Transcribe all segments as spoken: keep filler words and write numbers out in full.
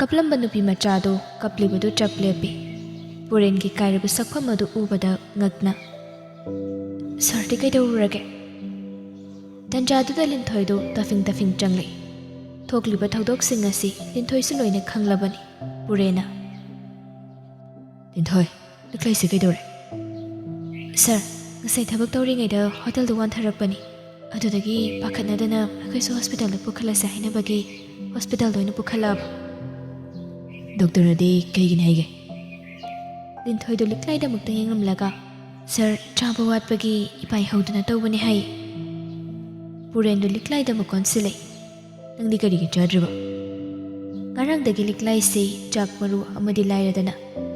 ꯀꯞꯂꯝꯕ ꯅꯨꯄꯤ ꯃꯆꯥꯗꯨ ꯀꯞꯂꯤꯕꯗꯨ ꯆꯞ ꯂꯦꯞꯄꯤ꯫ ꯄꯨꯔꯦꯟꯒꯤ ꯀꯥꯏꯔꯕ ꯁꯛꯐꯝ ꯑꯗꯨ ꯎꯕꯗ ꯉꯛꯅ, "ꯁꯥꯔꯗꯤ ꯀꯩꯗꯧꯔꯨꯔꯒꯦ?" ꯇꯟꯖꯥꯗꯨꯗ ꯂꯤꯟꯊꯣꯏꯗꯨ ꯇꯐꯤꯡ ꯇꯐꯤꯡ ꯆꯪꯂꯛꯏ꯫ ꯊꯣꯛꯂꯤꯕ ꯊꯧꯗꯣꯛꯁꯤꯡ ꯑꯁꯤ ꯂꯤꯟꯊꯣꯏꯁꯨ ꯂꯣꯏꯅ ꯈꯪꯂꯕꯅꯤ꯫ ꯄꯨꯔꯦꯟꯅ, "ꯂꯤꯟꯊꯣꯏ, ꯂꯤꯛꯂꯩꯁꯦ ꯀꯩꯗꯧꯔꯦ?" "ꯁꯥꯔ, ꯉꯁꯥꯏ ꯊꯕꯛ ꯇꯧꯔꯤꯉꯩꯗ ꯍꯣꯇꯦꯜꯗ ꯋꯥꯟꯊꯔꯛꯄꯅꯤ꯫ ꯑꯗꯨꯗꯒꯤ ꯄꯥꯈꯠꯅꯗꯅ ꯑꯩꯈꯣꯏꯁꯨ ꯍꯣꯁꯄꯤꯇꯥꯜꯗ ꯄꯨꯈꯠꯂꯁꯦ ꯍꯥꯏꯅꯕꯒꯤ ꯍꯣꯁꯄꯤꯇꯥꯜꯗ ꯑꯣꯏꯅ ꯄꯨꯈꯠꯂꯛꯑꯕ꯫" "ꯗꯣꯛꯇꯔꯅꯗꯤ ꯀꯩꯒꯤꯅꯤ ꯍꯥꯏꯒꯦ?" ꯂꯤꯟꯊꯣꯏꯗꯨ ꯂꯤꯛꯂꯥꯏꯗꯃꯛꯇ ꯌꯦꯡꯂꯝꯂꯒ, "ꯁꯥꯔ, ꯆꯥꯕ ꯋꯥꯠꯄꯒꯤ ꯏꯄꯥꯏ ꯍꯧꯗꯨꯅ ꯇꯧꯕꯅꯤ" ꯍꯥꯏ꯫ ꯄꯨꯔꯦꯟꯗꯨ ꯂꯤꯛꯂꯥꯏꯗꯃꯛ ꯑꯣꯟꯁꯤꯜꯂꯦ꯫ "ꯅꯪꯗꯤ ꯀꯔꯤꯒꯤ ꯆꯥꯗ꯭ꯔꯤꯕ?" "ꯉꯔꯥꯡꯗꯒꯤ ꯂꯤꯛꯂꯥꯏꯁꯤ ꯆꯥꯛ ꯃꯔꯨ ꯑꯃꯗꯤ ꯂꯥꯏꯔꯗꯅ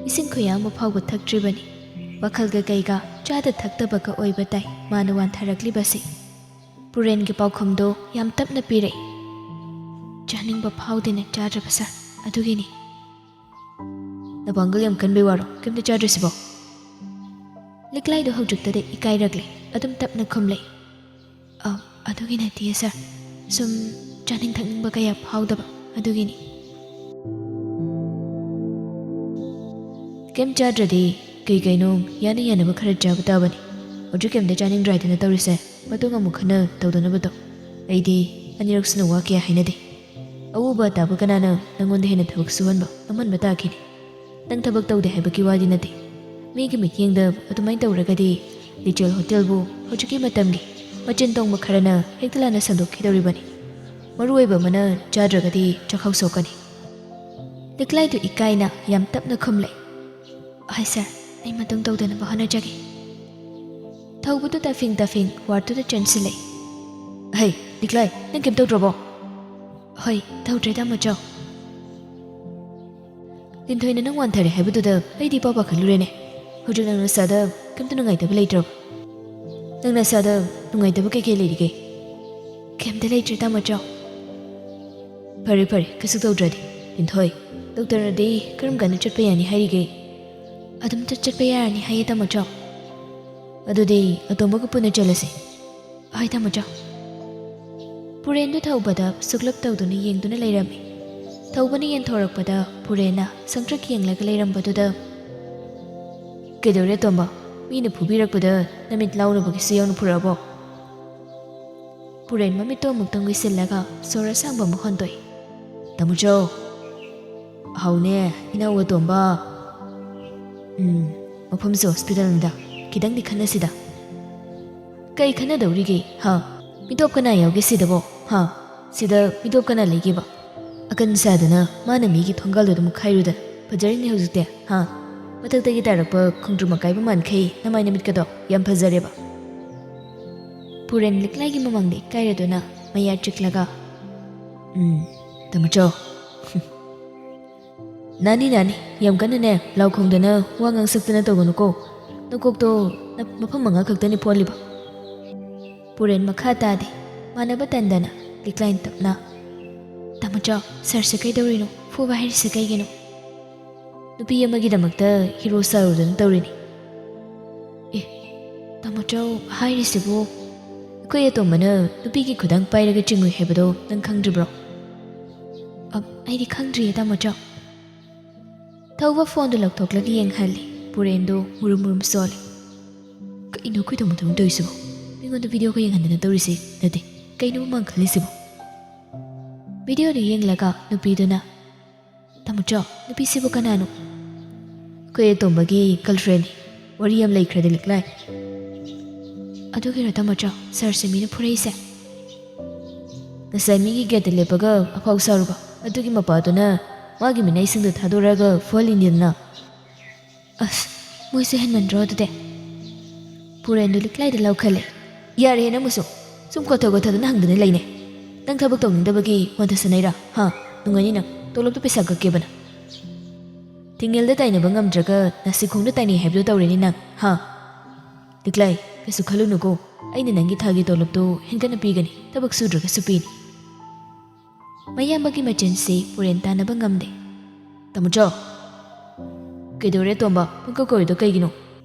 ꯏꯁꯤꯡ ꯈꯨꯌꯥ ꯑꯃ ꯐꯥꯎꯕ ꯊꯛꯇ꯭ꯔꯤꯕꯅꯤ꯫ ꯋꯥꯈꯜꯒ ꯀꯩꯒ ꯆꯥꯗ ꯊꯛꯇꯕꯒ ꯑꯣꯏꯕ ꯇꯥꯏ ꯃꯥꯅ ꯋꯥꯟꯊꯔꯛꯂꯤꯕꯁꯤ꯫" ꯄꯨꯔꯦꯟꯒꯤ ꯄꯥꯎꯈꯨꯝꯗꯨ ꯌꯥꯝ ꯇꯞꯅ ꯄꯤꯔꯛꯏ꯫ "ꯆꯥꯅꯤꯡꯕ ꯐꯥꯎꯗꯦꯅ ꯆꯥꯗ꯭ꯔꯕ ꯁꯥꯔ, ꯑꯗꯨꯒꯤꯅꯤ꯫" "ꯅꯄꯥꯡꯒꯜ ꯌꯥꯝ ꯀꯟꯕꯩ ꯋꯥꯔꯣ ꯀꯩꯝꯇ ꯆꯥꯗ꯭ꯔꯤꯁꯤꯕꯣ?" ꯂꯤꯛꯂꯥꯏꯗꯨ ꯍꯧꯖꯤꯛꯇꯗꯤ ꯏꯀꯥꯏꯔꯛꯂꯦ꯫ ꯑꯗꯨꯝ ꯇꯞꯅ ꯈꯨꯝꯂꯦ, "ꯑ, ꯑꯗꯨꯒꯤ ꯅꯠꯇꯤꯌꯦ ꯁꯥꯔ, ꯁꯨꯝ ꯆꯥꯅꯤꯡ ꯊꯛꯅꯤꯡꯕ ꯀꯌꯥ ꯐꯥꯎꯗꯕ, ꯑꯗꯨꯒꯤꯅꯤ꯫" "ꯀꯩꯝ ꯆꯥꯗ꯭ꯔꯗꯤ ꯀꯩ ꯀꯩꯅꯣ ꯌꯥꯅ ꯌꯥꯅꯕ ꯈꯔ ꯆꯥꯕ ꯇꯥꯕꯅꯤ꯫ ꯍꯧꯖꯤꯛ ꯀꯩꯝꯇ ꯆꯥꯅꯤꯡꯗ꯭ꯔꯦ ꯍꯥꯏꯗꯅ ꯇꯧꯔꯤꯁꯦ, ꯃꯇꯨꯡ ꯑꯃꯨꯛ ꯍꯟꯅ ꯇꯧꯗꯅꯕ ꯇꯧ꯫ ꯑꯩꯗꯤ ꯑꯅꯤꯔꯛ ꯁꯨꯅ ꯋꯥ ꯀꯌꯥ ꯍꯥꯏꯅꯗꯦ꯫ ꯑꯎꯕ ꯑꯇꯥꯕ ꯀꯅꯥꯅ ꯅꯪꯉꯣꯟꯗ ꯍꯦꯟꯅ ꯊꯕꯛ ꯁꯨꯍꯟꯕ ꯉꯝꯍꯟꯕ ꯇꯥꯈꯤꯅꯤ? ꯅꯪ ꯊꯕꯛ ꯇꯧꯗꯦ ꯍꯥꯏꯕꯒꯤ ꯋꯥꯗꯤ ꯅꯠꯇꯦ꯫ ꯃꯤꯒꯤ ꯃꯤꯠꯌꯦꯡꯗ ꯑꯗꯨꯃꯥꯏꯅ ꯇꯧꯔꯒꯗꯤ ꯂꯤꯆꯦꯜ ꯍꯣꯇꯦꯜꯕꯨ ꯍꯧꯖꯤꯛꯀꯤ ꯃꯇꯝꯒꯤ ꯃꯆꯤꯟ ꯇꯣꯡꯕ ꯈꯔꯅ ꯍꯦꯛꯇ ꯂꯥꯟꯅ ꯁꯟꯗꯣꯛꯈꯤꯗꯧꯔꯤꯕꯅꯤ꯫ ꯃꯔꯨ ꯑꯣꯏꯕ ꯑꯃꯅ ꯆꯥꯗ꯭ꯔꯒꯗꯤ ꯆꯥꯛꯈꯥꯎ ꯁꯣꯛꯀꯅꯤ꯫" ꯂꯤꯛꯂꯥꯏꯗꯨ ꯏꯀꯥꯏꯅ ꯌꯥꯝ ꯇꯞꯅ ꯈꯨꯝꯂꯦ, "ꯍꯣꯏ ꯁꯥꯔ, ꯑꯩ ꯃꯇꯨꯡ ꯇꯧꯗꯅꯕ ꯍꯣꯠꯅꯖꯒꯦ꯫" ꯊꯧꯕꯗꯨ ꯇꯐꯤꯡ ꯇꯐꯤꯡ ꯋꯥꯔꯗꯇꯨꯗ ꯆꯦꯟꯁꯤꯜꯂꯦ꯫ "ꯍꯩ, ꯂꯤꯛꯂꯥꯏ, ꯅꯪ ꯀꯩꯝ ꯇꯧꯗ꯭ꯔꯕꯣ?" "ꯍꯣꯏ, ꯇꯧꯗ꯭ꯔꯦ ꯇꯥꯃꯣ ꯆꯧ꯫" "ꯂꯤꯟꯊꯣꯏꯅ ꯅꯪ ꯋꯥꯟꯊꯔꯦ ꯍꯥꯏꯕꯗꯨꯗ ꯑꯩꯗꯤ ꯏꯄꯥ ꯄꯥꯈꯠꯂꯨꯔꯦꯅꯦ꯫ ꯍꯧꯖꯤꯛ ꯅꯪ ꯅꯁꯥꯗ ꯀꯩꯝꯇ ꯅꯨꯡꯉꯥꯏꯇꯕ ꯂꯩꯇ꯭ꯔꯕ? ꯅꯪ ꯅꯁꯥꯗ ꯅꯨꯡꯉꯥꯏꯇꯕ ꯀꯩꯀꯩ ꯂꯩꯔꯤꯒꯦ?" "ꯀꯩꯝꯇ ꯂꯩꯇ꯭ꯔꯦ ꯇꯥꯃꯣ ꯆꯧ꯫" "ꯐꯔꯦ ꯐꯔꯦ, ꯀꯩꯁꯨ ꯇꯧꯗ꯭ꯔꯗꯤ꯫ ꯂꯤꯟꯊꯣꯏ, ꯗꯣꯛꯇꯔꯅꯗꯤ ꯀꯔꯝ ꯀꯥꯟꯗ ꯆꯠꯄ ꯌꯥꯅꯤ ꯍꯥꯏꯔꯤꯒꯦ?" "ꯑꯗꯨꯝ ꯆꯠ-, ꯆꯠꯄ ꯌꯥꯔꯅꯤ ꯍꯥꯏꯌꯦ ꯇꯥꯃꯣ ꯆꯧ꯫" "ꯑꯗꯨꯗꯤ ꯑꯇꯣꯝꯕꯒ ꯄꯨꯟꯅ ꯆꯠꯂꯁꯤ꯫" "ꯍꯣꯏ ꯇꯥꯃꯣ ꯆꯧ꯫" ꯄꯨꯔꯦꯟꯗꯨ ꯊꯧꯕꯗ ꯁꯨꯛꯂꯞ ꯇꯧꯗꯨꯅ ꯌꯦꯡꯗꯨꯅ ꯂꯩꯔꯝꯃꯤ꯫ ꯊꯧꯕꯅ ꯌꯦꯟꯊꯣꯔꯛꯄꯗ ꯄꯨꯔꯦꯟꯅ ꯁꯪꯇ꯭ꯔꯤꯛ ꯌꯦꯡꯂꯒ ꯂꯩꯔꯝꯕꯗꯨꯗ, "ꯀꯩꯗꯧꯔꯦ ꯇꯣꯝꯕ? ꯃꯤꯅ ꯐꯨꯕꯤꯔꯛꯄꯗ ꯅꯃꯤꯠ ꯂꯥꯎꯅꯕꯒꯤꯁꯨ ꯌꯥꯎꯅ ꯐꯨꯔꯛꯑꯕꯣ?" ꯄꯨꯔꯦꯟ ꯃꯃꯤꯠꯇꯣ ꯑꯃꯨꯛꯇꯪ ꯎꯏꯁꯤꯜꯂꯒ ꯁꯣꯔ ꯑꯁꯥꯡꯕ ꯑꯃ ꯍꯣꯟꯗꯣꯛꯏ꯫ "ꯇꯥꯃꯣꯆꯧ!" "ꯍꯥꯎꯅꯦ, ꯏꯅꯥꯎ ꯑꯇꯣꯝꯕ꯫ ꯎꯝ, ꯃꯐꯝꯁꯦ ꯍꯣꯁꯄꯤꯇꯥꯜꯅꯤꯗ꯫ ꯈꯤꯇꯪꯗꯤ ꯈꯟꯅꯁꯤꯗ꯫" "ꯀꯩ ꯈꯟꯅꯗꯧꯔꯤꯒꯦ, ꯍꯥ? ꯃꯤꯇꯣꯞ ꯀꯅꯥ ꯌꯥꯎꯒꯦ ꯁꯤꯗꯕꯣ, ꯍꯥ? ꯁꯤꯗ ꯃꯤꯇꯣꯞ ꯀꯅꯥ ꯂꯩꯒꯦꯕ? ꯑꯀꯟ ꯁꯥꯗꯅ ꯃꯥꯅ ꯃꯤꯒꯤ ꯊꯣꯡꯒꯥꯜꯗꯣ ꯑꯗꯨꯝ ꯈꯥꯏꯔꯨꯗꯅ꯫ ꯐꯖꯔꯤꯅꯦ ꯍꯧꯖꯤꯛꯇꯤ, ꯍꯥ? ꯃꯊꯛꯇꯒꯤ ꯇꯥꯔꯛꯄ ꯈꯣꯡꯗ꯭ꯔꯨꯝ ꯑꯀꯥꯏꯕ ꯃꯥꯟꯈꯩ ꯅꯃꯥꯏ ꯅꯃꯤꯠꯀꯗꯣ ꯌꯥꯝ ꯐꯖꯔꯦꯕ꯫" ꯄꯨꯔꯦꯟ ꯂꯤꯛꯂꯥꯏꯒꯤ ꯃꯃꯥꯡꯗ ꯏꯀꯥꯏꯔꯗꯨꯅ ꯃꯌꯥ ꯆꯤꯛꯂꯒ, "ꯎꯝ, ꯇꯥꯃꯣꯆꯧ꯫ ꯅꯥꯅꯤ, ꯅꯥꯅꯤ, ꯌꯥꯝ ꯀꯟꯅꯅꯦ ꯂꯥꯎ ꯈꯣꯡꯗꯅ ꯋꯥ ꯉꯥꯡꯁꯛꯇꯅ ꯇꯧꯒꯅꯨꯀꯣ꯫ ꯅꯀꯣꯛꯇꯣ ꯅ-, ꯃꯐꯝ ꯃꯉꯥ ꯈꯛꯇꯅꯤ ꯐꯣꯜꯂꯤꯕ꯫" ꯄꯨꯔꯦꯟ ꯃꯈꯥ ꯇꯥꯗꯦ꯫ ꯃꯥꯟꯅꯕ ꯇꯟꯗꯅ ꯂꯤꯛꯂꯥꯏꯅ ꯇꯞꯅ, "ꯇꯥꯃꯣꯆꯧ, ꯁꯥꯔꯁꯦ ꯀꯩꯗꯧꯔꯤꯅꯣ? ꯐꯨꯕ ꯍꯥꯏꯔꯤꯁꯦ ꯀꯩꯒꯤꯅꯣ? ꯅꯨꯄꯤ ꯑꯃꯒꯤꯗꯃꯛꯇ ꯍꯤꯔꯣ ꯁꯥꯔꯨꯗꯅ ꯇꯧꯔꯤꯅꯤ꯫" "ꯑꯦ, ꯇꯥꯃꯣꯆꯧ ꯍꯥꯏꯔꯤꯁꯤꯕꯨ, ꯑꯩꯈꯣꯏ ꯑꯇꯣꯝꯕꯅ ꯅꯨꯄꯤꯒꯤ ꯈꯨꯗꯥꯡ ꯄꯥꯏꯔꯒ ꯆꯤꯡꯉꯨꯏ ꯍꯥꯏꯕꯗꯣ ꯅꯪ ꯈꯪꯗ꯭ꯔꯤꯕ꯭ꯔꯣ?" "ꯑ, ꯑꯩꯗꯤ ꯈꯪꯗ꯭ꯔꯤꯌꯦ ꯇꯥꯃꯣꯆꯧ꯫" ꯊꯧꯕ ꯐꯣꯟꯗꯨ ꯂꯧꯊꯣꯛꯂꯒ ꯌꯦꯡꯍꯜꯂꯤ꯫ ꯄꯨꯔꯦꯟꯗꯨ ꯃꯨꯔꯨꯝ ꯃꯨꯔꯨꯝ ꯁꯣꯜꯂꯤ꯫ "ꯀꯩꯅꯣ ꯑꯩꯈꯣꯏ ꯇꯥꯃꯣ ꯇꯥꯃꯣ ꯇꯧꯔꯤꯁꯤꯕꯣ? ꯃꯤꯉꯣꯟꯗ ꯚꯤꯗꯤꯑꯣꯒ ꯌꯦꯡꯍꯟꯗꯅ ꯇꯧꯔꯤꯁꯤ ꯅꯠꯇꯦ꯫ ꯀꯩꯅꯣ ꯃꯥꯅ ꯈꯜꯂꯤꯁꯤꯕꯣ?" ꯚꯤꯗꯤꯑꯣꯗꯨ ꯌꯦꯡꯂꯒ ꯅꯨꯄꯤꯗꯨꯅ, "ꯇꯥꯃꯣꯆꯧ, ꯅꯨꯄꯤꯁꯤꯕꯨ ꯀꯅꯥꯅꯣ?" "ꯑꯩꯈꯣꯏ ꯑꯇꯣꯝꯕꯒꯤ ꯒꯔꯜꯐ꯭ꯔꯦꯟꯅꯤ꯫ ꯋꯥꯔꯤ ꯌꯥꯝ ꯂꯩꯈ꯭ꯔꯦꯗ ꯂꯤꯛꯂꯥꯏ꯫" "ꯑꯗꯨꯒꯤꯔꯣ ꯇꯥꯃꯣꯆꯧ ꯁꯥꯔꯁꯦ ꯃꯤꯅ ꯐꯨꯔꯛꯏꯁꯦ?" "ꯉꯁꯥꯏ ꯃꯤꯒꯤ ꯒꯦꯠꯇ ꯂꯦꯞꯄꯒ ꯑꯐꯥꯎ ꯁꯥꯔꯨꯕ ꯑꯗꯨꯒꯤ ꯃꯄꯥꯗꯨꯅ ꯃꯥꯒꯤ ꯃꯤꯅꯥꯏꯁꯤꯡꯗꯣ ꯊꯥꯗꯣꯔꯛꯑꯒ ꯐꯨꯍꯜꯂꯤꯅꯤꯗꯅ꯫" "ꯑꯁ, ꯃꯣꯏꯁꯦ ꯍꯦꯟꯃꯟꯗ꯭ꯔꯣ ꯑꯗꯨꯗꯤ?" ꯄꯨꯔꯦꯟꯗꯨ ꯂꯤꯛꯂꯥꯏꯗ ꯂꯥꯎꯈꯠꯂꯦ꯫ "ꯌꯥꯔꯦꯍꯦ ꯅꯪꯕꯨꯁꯨ꯫ ꯁꯨꯝ ꯀꯣꯊ ꯀꯣꯊꯗꯅ ꯍꯪꯗꯅ ꯂꯩꯅꯦ꯫ ꯅꯪ ꯊꯕꯛ ꯇꯧꯅꯤꯡꯗꯕꯒꯤ ꯋꯥꯟꯊ ꯁꯥꯟꯅꯩꯔꯥ? ꯍꯥ? ꯅꯨꯡꯉꯥꯏꯅꯤ ꯅꯪ꯫ ꯇꯣꯂꯣꯞꯇꯣ ꯄꯩꯁꯥ ꯀꯛꯀꯦꯕ ꯅꯪ꯫ ꯊꯤꯡꯉꯦꯜꯗ ꯇꯥꯏꯅꯕ ꯉꯝꯗ꯭ꯔꯒ ꯅꯥꯁꯤꯈꯣꯡꯗ ꯇꯥꯏꯅꯩ ꯍꯥꯏꯕꯗꯣ ꯇꯧꯔꯦꯅꯦ ꯅꯪ, ꯍꯥ?" "ꯂꯤꯛꯂꯥꯏ, ꯀꯩꯁꯨ ꯈꯜꯂꯨꯅꯨꯀꯣ꯫ ꯑꯩꯅ ꯅꯪꯒꯤ ꯊꯥꯒꯤ ꯇꯣꯂꯣꯞꯇꯣ ꯍꯦꯟꯒꯠꯅ ꯄꯤꯒꯅꯤ꯫ ꯊꯕꯛ ꯁꯨꯗ꯭ꯔꯒꯁꯨ ꯄꯤꯅꯤ꯫" ꯃꯌꯥꯝꯕꯒꯤ ꯃꯆꯤꯟꯁꯤ ꯄꯨꯔꯦꯟ ꯇꯥꯅꯕ ꯉꯝꯗꯦ꯫ "ꯇꯥꯃꯣꯆꯧ!" "ꯀꯩꯗꯧꯔꯦ ꯇꯣꯝꯕ? ꯄꯨꯡꯀꯧ ꯀꯧꯔꯤꯗꯣ ꯀꯩꯒꯤꯅꯣ?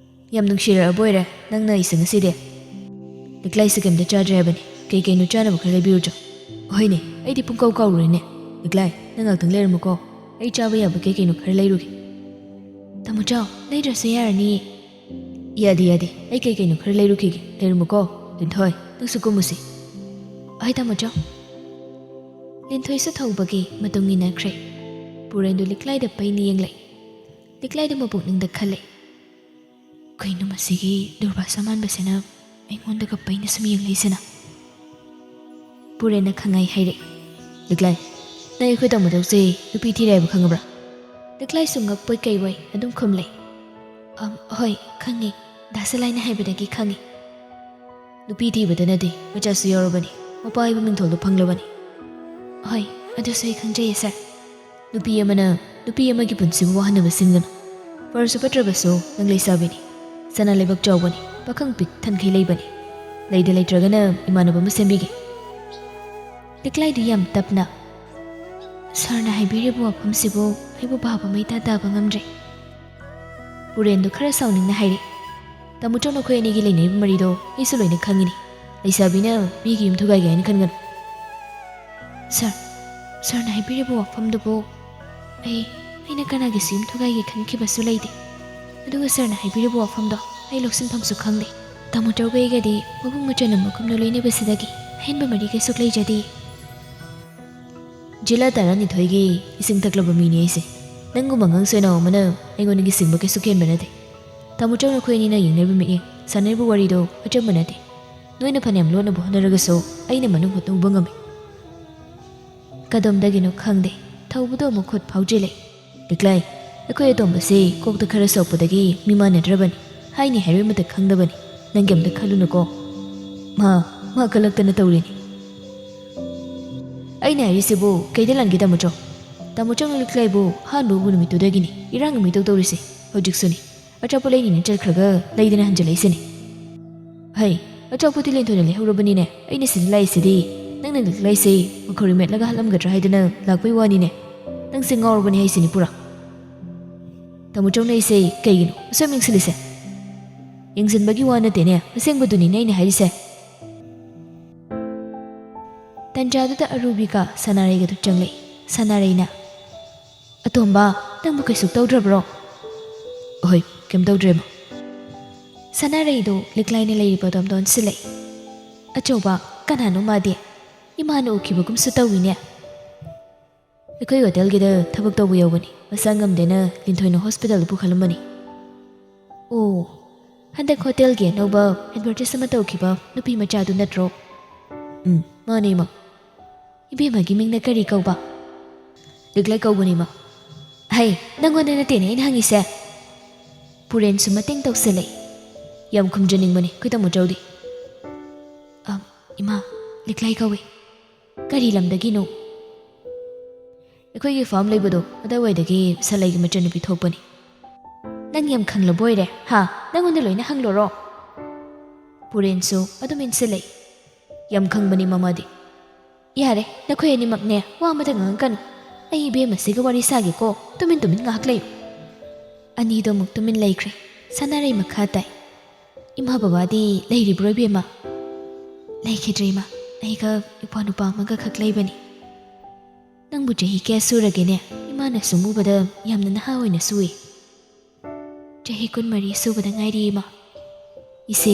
ꯌꯥꯝ ꯅꯨꯡꯁꯤꯔꯛꯑꯕ ꯑꯣꯏꯔꯦ ꯅꯪꯅ ꯑꯩꯁꯦ ꯉꯁꯤꯗꯤ꯫" "ꯂꯤꯛꯂꯥꯏꯁꯦ ꯀꯩꯝꯇ ꯆꯥꯗ꯭ꯔꯦ ꯍꯥꯏꯕꯅꯤ꯫ ꯀꯩ ꯀꯩꯅꯣ ꯆꯥꯅꯕ ꯈꯔ ꯂꯩꯕꯤꯔꯨꯆꯣ꯫" "ꯍꯣꯏꯅꯦ, ꯑꯩꯗꯤ ꯄꯨꯡꯀꯧ ꯀꯧꯔꯨꯔꯦꯅꯦ꯫ ꯂꯤꯛꯂꯥꯏ, ꯅꯪ ꯉꯥꯛꯇꯪ ꯂꯩꯔꯝꯃꯨꯀꯣ꯫ ꯑꯩ ꯆꯥꯕ ꯌꯥꯕ ꯀꯩ ꯀꯩꯅꯣ ꯈꯔ ꯂꯩꯔꯨꯒꯦ꯫ ꯇꯥꯃꯣ ꯆꯥꯎ, ꯂꯩꯗ꯭ꯔꯁꯨ ꯌꯥꯔꯅꯤꯌꯦ꯫ ꯌꯥꯗꯦ, ꯌꯥꯗꯦ, ꯑꯩ ꯀꯩ ꯀꯩꯅꯣ ꯈꯔ ꯂꯩꯔꯨꯈꯤꯒꯦ꯫ ꯂꯩꯔꯝꯃꯨꯀꯣ, ꯂꯤꯟꯊꯣꯏ, ꯅꯪꯁꯨ ꯀꯨꯝꯃꯨꯁꯤ꯫ ꯍꯣꯏ ꯇꯥꯃꯣ ꯆꯥꯎ꯫ ꯂꯤꯟꯊꯣꯏꯁꯨ ꯊꯧꯕꯒꯤ ꯃꯇꯨꯡ ꯏꯟꯅꯈ꯭ꯔꯦ꯫ ꯄꯨꯔꯦꯟꯗꯨ ꯂꯤꯛꯂꯥꯏꯗ ꯄꯩꯅ ꯌꯦꯡꯂꯛꯏ꯫ ꯂꯤꯛꯂꯥꯏꯗꯨ ꯃꯄꯨꯛꯅꯤꯡꯗ ꯈꯜꯂꯦ, "ꯀꯩꯅꯣ ꯃꯁꯤꯒꯤ ꯗꯨꯔꯕꯥꯁꯥ ꯃꯥꯟꯕꯁꯤꯅ ꯑꯩꯉꯣꯟꯗꯒ ꯄꯩꯅ ꯁꯨꯝ ꯌꯦꯡꯂꯛꯏꯁꯤꯅ?" ꯄꯨꯔꯦꯟꯅ ꯈꯪꯉꯥꯏ ꯍꯥꯏꯔꯛꯏ, "ꯂꯤꯛꯂꯥꯏ, ꯅꯪ ꯑꯩꯈꯣꯏ ꯇꯥꯃꯣ ꯆꯥꯎꯁꯦ ꯅꯨꯄꯤ ꯊꯤꯔꯦ ꯍꯥꯏꯕ ꯈꯪꯉꯕ꯭ꯔꯥ?" ꯂꯤꯛꯂꯥꯏꯁꯨ ꯉꯛꯄꯣꯏ ꯀꯩꯕꯣꯏ ꯑꯗꯨꯝ ꯈꯨꯝꯂꯦ, "ꯑꯝ, ꯍꯣꯏ, ꯈꯪꯉꯤ꯫ ꯗꯥ ꯁꯂꯥꯏꯅ ꯍꯥꯏꯕꯗꯒꯤ ꯈꯪꯉꯤ꯫" "ꯅꯨꯄꯤ ꯊꯤꯕꯗ ꯅꯠꯇꯦ, ꯃꯆꯥꯁꯨ ꯌꯥꯎꯔꯕꯅꯤ꯫ ꯃꯄꯥ ꯍꯥꯏꯕ ꯃꯤꯡꯊꯣꯜꯗꯨ ꯐꯪꯂꯕꯅꯤ꯫" "ꯍꯣꯏ, ꯑꯗꯨꯁꯨ ꯑꯩ ꯈꯪꯖꯩꯌꯦ, ꯁꯥꯔ꯫" "ꯅꯨꯄꯤ ꯑꯃꯅ ꯅꯨꯄꯤ ꯑꯃꯒꯤ ꯄꯨꯟꯁꯤꯕꯨ ꯋꯥꯍꯟꯅꯕ ꯁꯤꯟꯒꯅꯨ꯫ ꯐꯔꯁꯨ ꯐꯠꯇ꯭ꯔꯕꯁꯨ ꯅꯪ ꯂꯩꯁꯥꯕꯤꯅꯤ꯫ ꯁꯅꯥ ꯂꯩꯕꯥꯛ ꯆꯥꯎꯕꯅꯤ, ꯄꯥꯈꯪ ꯄꯤꯛ ꯊꯟꯈꯩ ꯂꯩꯕꯅꯤ꯫ ꯂꯩꯗ ꯂꯩꯇ꯭ꯔꯒꯅ ꯏꯃꯥꯟꯅꯕ ꯑꯃ ꯁꯦꯝꯕꯤꯒꯦ꯫" ꯂꯤꯛꯂꯥꯏꯗꯨ ꯌꯥꯝ ꯇꯞꯅ, "ꯁꯥꯔꯅ ꯍꯥꯏꯕꯤꯔꯤꯕ ꯋꯥꯐꯝꯁꯤꯕꯨ ꯑꯩꯕꯨ ꯚꯥꯕ ꯑꯃ ꯏꯇꯥ ꯇꯥꯕ ꯉꯝꯗ꯭ꯔꯦ꯫" ꯄꯨꯔꯦꯟꯗꯨ ꯈꯔ ꯁꯥꯎꯅꯤꯡꯅ ꯍꯥꯏꯔꯛꯏ, "ꯇꯥꯃꯣ ꯆꯥꯎ, ꯅꯈꯣꯏ ꯑꯅꯤꯒꯤ ꯂꯩꯅꯔꯤꯕ ꯃꯔꯤꯗꯣ ꯑꯩꯁꯨ ꯂꯣꯏꯅ ꯈꯪꯉꯤꯅꯤ꯫ ꯂꯩꯁꯥꯕꯤꯅ ꯃꯤꯒꯤ ꯌꯨꯝ ꯊꯨꯒꯥꯏꯒꯦ ꯍꯥꯏꯅ ꯈꯟꯒꯅꯨ꯫" "ꯁꯥꯔ, ꯁꯥꯔꯅ ꯍꯥꯏꯕꯤꯔꯤꯕ ꯋꯥꯐꯝꯗꯨꯕꯨ ꯑꯩ, ꯑꯩꯅ ꯀꯅꯥꯒꯤꯁꯨ ꯌꯨꯝ ꯊꯨꯒꯥꯏꯒꯦ ꯈꯟꯈꯤꯕꯁꯨ ꯂꯩꯇꯦ꯫ ꯑꯗꯨꯒ ꯁꯥꯔꯅ ꯍꯥꯏꯕꯤꯔꯤꯕ ꯋꯥꯐꯝꯗꯣ ꯑꯩ ꯂꯧꯁꯤꯟꯐꯝꯁꯨ ꯈꯪꯗꯦ꯫ ꯇꯥꯃꯣ ꯆꯥꯎꯒ ꯑꯩꯒꯗꯤ ꯃꯕꯨꯡ ꯃꯆꯟ ꯑꯃꯒꯨꯝꯅ ꯂꯣꯏꯅꯕꯁꯤꯗꯒꯤ ꯑꯍꯦꯟꯕ ꯃꯔꯤ ꯀꯩꯁꯨ ꯂꯩꯖꯗꯦ꯫" "ꯖꯤꯂꯥ ꯇꯔꯥꯅꯤꯊꯣꯏꯒꯤ ꯏꯁꯤꯡ ꯊꯛꯂꯕ ꯃꯤꯅꯤ ꯑꯩꯁꯦ꯫ ꯅꯪꯒꯨꯝꯕ ꯑꯉꯥꯡ ꯁꯣꯏꯅꯥꯎ ꯑꯃꯅ ꯑꯩꯉꯣꯟꯗꯒꯤ ꯁꯤꯡꯕ ꯀꯩꯁꯨ ꯍꯦꯟꯕ ꯅꯠꯇꯦ꯫ ꯇꯥꯃꯣ ꯆꯥꯎ, ꯅꯈꯣꯏ ꯑꯅꯤꯅ ꯌꯦꯡꯅꯔꯤꯕ ꯃꯤꯠꯌꯦꯡ, ꯁꯥꯟꯅꯔꯤꯕ ꯋꯥꯔꯤꯗꯣ ꯑꯆꯝꯕ ꯅꯠꯇꯦ꯫ ꯅꯣꯏꯅ ꯐꯅꯌꯥꯝ ꯂꯣꯠꯅꯕ ꯍꯣꯠꯅꯔꯒꯁꯨ ꯑꯩꯅ ꯃꯅꯨꯡ ꯍꯨꯠꯅ ꯎꯕ ꯉꯝꯃꯤ꯫" ꯀꯗꯣꯝꯗꯒꯤꯅꯣ ꯈꯪꯗꯦ, ꯊꯧꯕꯗꯣ ꯑꯃꯨꯛ ꯈꯨꯠ ꯐꯥꯎꯖꯤꯜꯂꯛꯏ꯫ "ꯂꯤꯛꯂꯥꯏ, ꯑꯩꯈꯣꯏ ꯑꯇꯣꯝꯕꯁꯤ ꯀꯣꯛꯇ ꯈꯔ ꯁꯣꯛꯄꯗꯒꯤ ꯃꯤ ꯃꯥꯟꯅꯗ꯭ꯔꯕꯅꯤ꯫ ꯍꯥꯏꯅꯤ ꯍꯥꯏꯔꯣꯏ ꯑꯃꯠꯇ ꯈꯪꯗꯕꯅꯤ꯫ ꯅꯪ ꯀꯩꯝꯇ ꯈꯜꯂꯨꯅꯨꯀꯣ꯫" "ꯃꯥ, ꯃꯥ ꯀꯜꯂꯛꯇꯅ ꯇꯧꯔꯤꯅꯤ꯫" "ꯑꯩꯅ ꯍꯥꯏꯔꯤꯁꯤꯕꯨ ꯀꯩꯗ ꯂꯥꯟꯒꯦ, ꯇꯥꯃꯣ ꯆꯥꯎ? ꯇꯥꯃꯣ ꯆꯥꯎꯅ ꯂꯤꯛꯂꯥꯏꯕꯨ ꯑꯍꯥꯟꯕ ꯎꯕ ꯅꯨꯃꯤꯠꯇꯨꯗꯒꯤꯅꯤ ꯏꯔꯥꯡ ꯑꯃ ꯏꯇꯧ ꯇꯧꯔꯤꯁꯦ꯫ ꯍꯧꯖꯤꯛꯁꯨꯅꯤ꯫ ꯑꯆꯥꯄꯣꯠ ꯂꯩꯅꯤꯅ ꯆꯠꯈ꯭ꯔꯒ ꯂꯩꯗꯅ ꯍꯟꯖꯤꯜꯂꯛꯏꯁꯤꯅꯤ꯫" "ꯍꯩ, ꯑꯆꯥꯄꯣꯠꯇꯤ ꯂꯤꯟꯊꯣꯏꯅ ꯂꯩꯍꯧꯔꯕꯅꯤꯅꯦ꯫ ꯑꯩꯅ ꯁꯤꯗ ꯂꯥꯛꯏꯁꯤꯗꯤ ꯅꯪꯅ ꯂꯤꯛꯂꯥꯏꯁꯦ ꯃꯈꯧꯔꯤ ꯃꯦꯠꯂꯒ ꯍꯥꯠꯂꯝꯒꯗ꯭ꯔꯥ ꯍꯥꯏꯗꯅ ꯂꯥꯛꯄꯩ ꯋꯥꯅꯤꯅꯦ꯫ ꯅꯪꯁꯦ ꯉꯥꯎꯔꯕꯅꯤ ꯍꯥꯏꯁꯤꯅꯤ ꯄꯨꯔꯥ꯫ ꯇꯥꯃꯣ ꯆꯥꯎꯅ ꯑꯩꯁꯦ ꯀꯩꯒꯤꯅꯣ ꯑꯁꯨꯛ ꯌꯥꯝ ꯌꯦꯡꯁꯤꯜꯂꯤꯁꯦ?" "ꯌꯦꯡꯁꯤꯟꯕꯒꯤ ꯋꯥ ꯅꯠꯇꯦꯅꯦ, ꯑꯁꯦꯡꯕꯗꯨꯅꯤꯅꯦ ꯑꯩꯅ ꯍꯥꯏꯔꯤꯁꯦ꯫" ꯇꯟꯖꯥꯗꯨꯗ ꯑꯔꯨꯕꯤꯒ ꯁꯅꯥꯔꯩꯒꯗꯨ ꯆꯪꯂꯛꯏ꯫ ꯁꯅꯥꯔꯩꯅ, "ꯑꯇꯣꯝꯕ, ꯅꯪꯕꯨ ꯀꯩꯁꯨ ꯇꯧꯗ꯭ꯔꯕ꯭ꯔꯣ?" "ꯑꯍꯣꯏ, ꯀꯩꯝ ꯇꯧꯗ꯭ꯔꯦ, ꯃꯥ꯫" ꯁꯅꯥꯔꯩꯗꯨ ꯂꯤꯛꯂꯥꯏꯅ ꯂꯩꯔꯤꯕ ꯑꯗꯣꯝꯗ ꯑꯣꯟꯁꯤꯜꯂꯛꯏ꯫ "ꯑꯆꯧꯕ, ꯀꯅꯥꯅꯣ ꯃꯥꯗꯤ? ꯏꯃꯥꯅ ꯎꯈꯤꯕꯒꯨꯝꯁꯨ ꯇꯧꯏꯅꯦ꯫" "ꯑꯩꯈꯣꯏ ꯍꯣꯇꯦꯜꯒꯤꯗ ꯊꯕꯛ ꯇꯧꯕ ꯌꯥꯎꯕꯅꯤ꯫ ꯃꯁꯥ ꯉꯝꯗꯦꯅ ꯂꯤꯟꯊꯣꯏꯅ ꯍꯣꯁꯄꯤꯇꯥꯜꯗ ꯄꯨꯈꯠꯂꯝꯕꯅꯤ꯫" "ꯑꯣ, ꯍꯟꯗꯛ ꯍꯣꯇꯦꯜꯒꯤ ꯑꯅꯧꯕ ꯑꯦꯗꯚꯔꯇꯥꯏꯁ ꯑꯃ ꯇꯧꯈꯤꯕ ꯅꯨꯄꯤ ꯃꯆꯥꯗꯨ ꯅꯠꯇ꯭ꯔꯣ?" "ꯎꯝ, ꯃꯥꯅꯦ, ꯏꯃꯥ꯫" "ꯏꯕꯦꯝꯃꯒꯤ ꯃꯤꯡꯅ ꯀꯔꯤ ꯀꯧꯕ?" "ꯂꯤꯛꯂꯥꯏ ꯀꯧꯕꯅꯤ, ꯏꯃꯥ꯫" "ꯍꯩ, ꯅꯪꯉꯣꯟꯗ ꯅꯠꯇꯦꯅꯦ ꯑꯩꯅ ꯍꯪꯉꯤꯁꯦ꯫" ꯄꯨꯔꯦꯟꯁꯨ ꯃꯇꯦꯡ ꯇꯧꯁꯜꯂꯛꯏ꯫ "ꯌꯥꯝ ꯈꯨꯝꯖꯅꯤꯡꯕꯅꯤ ꯑꯩꯈꯣꯏ ꯇꯥꯃꯣ ꯆꯧꯗꯤ꯫" "ꯑ, ꯏꯃꯥ, ꯂꯤꯛꯂꯥꯏ ꯀꯧꯏ꯫" "ꯀꯔꯤ ꯂꯝꯗꯒꯤꯅꯣ?" "ꯑꯩꯈꯣꯏꯒꯤ ꯐꯥꯔꯝ ꯂꯩꯕꯗꯣ, ꯑꯗꯨꯋꯥꯏꯗꯒꯤ ꯁꯂꯩꯒꯤ ꯃꯆꯟꯅꯨꯄꯤ ꯊꯣꯛꯄꯅꯤ꯫" "ꯅꯪ ꯌꯥꯝ ꯈꯪꯂꯕ ꯑꯣꯏꯔꯦ, ꯍꯥ? ꯅꯪꯉꯣꯟꯗ ꯂꯣꯏꯅ ꯍꯪꯂꯣꯔꯣ?" ꯄꯨꯔꯦꯟꯁꯨ ꯑꯗꯨꯝ ꯏꯟꯁꯤꯜꯂꯛꯏ꯫ "ꯌꯥꯝ ꯈꯪꯕꯅꯤ, ꯃꯃꯥꯗꯤ꯫" "ꯌꯥꯔꯦ, ꯅꯈꯣꯏ ꯑꯅꯤꯃꯛꯅꯦ, ꯋꯥ ꯑꯃꯇ ꯉꯥꯡꯉꯛꯀꯅꯨ꯫ ꯑꯩ ꯏꯕꯦꯝꯃꯁꯤꯒ ꯋꯥꯔꯤ ꯁꯥꯒꯦꯀꯣ, ꯇꯨꯃꯤꯟ ꯇꯨꯃꯤꯟ ꯉꯥꯏꯍꯥꯛ ꯂꯩꯌꯨ꯫" ꯑꯅꯤꯗꯣ ꯑꯃꯨꯛ ꯇꯨꯃꯤꯟ ꯂꯩꯈ꯭ꯔꯦ꯫ ꯁꯅꯥꯔꯩ ꯃꯈꯥ ꯇꯥꯏ꯫ "ꯏꯃꯥ ꯕꯕꯥꯗꯤ ꯂꯩꯔꯤꯕ꯭ꯔꯣ, ꯏꯕꯦꯝꯃ?" "ꯂꯩꯈꯤꯗ꯭ꯔꯦ, ꯏꯃꯥ꯫ ꯑꯩꯒ ꯏꯄ꯭ꯋꯥ ꯅꯨꯄꯥ ꯑꯃꯒ ꯈꯛ ꯂꯩꯕꯅꯤ꯫" "ꯅꯪꯕꯨ ꯆꯍꯤ ꯀꯌꯥ ꯁꯨꯔꯒꯦꯅꯦ? ꯏꯃꯥꯅ ꯁꯨꯝ ꯎꯕꯗ ꯌꯥꯝꯅ ꯅꯍꯥ ꯑꯣꯏꯅꯁꯨ ꯎꯏ꯫" "ꯆꯍꯤ ꯀꯨꯟꯃꯔꯤ ꯁꯨꯕꯗ ꯉꯥꯏꯔꯤ, ꯏꯃꯥ꯫" "ꯏꯆꯦ,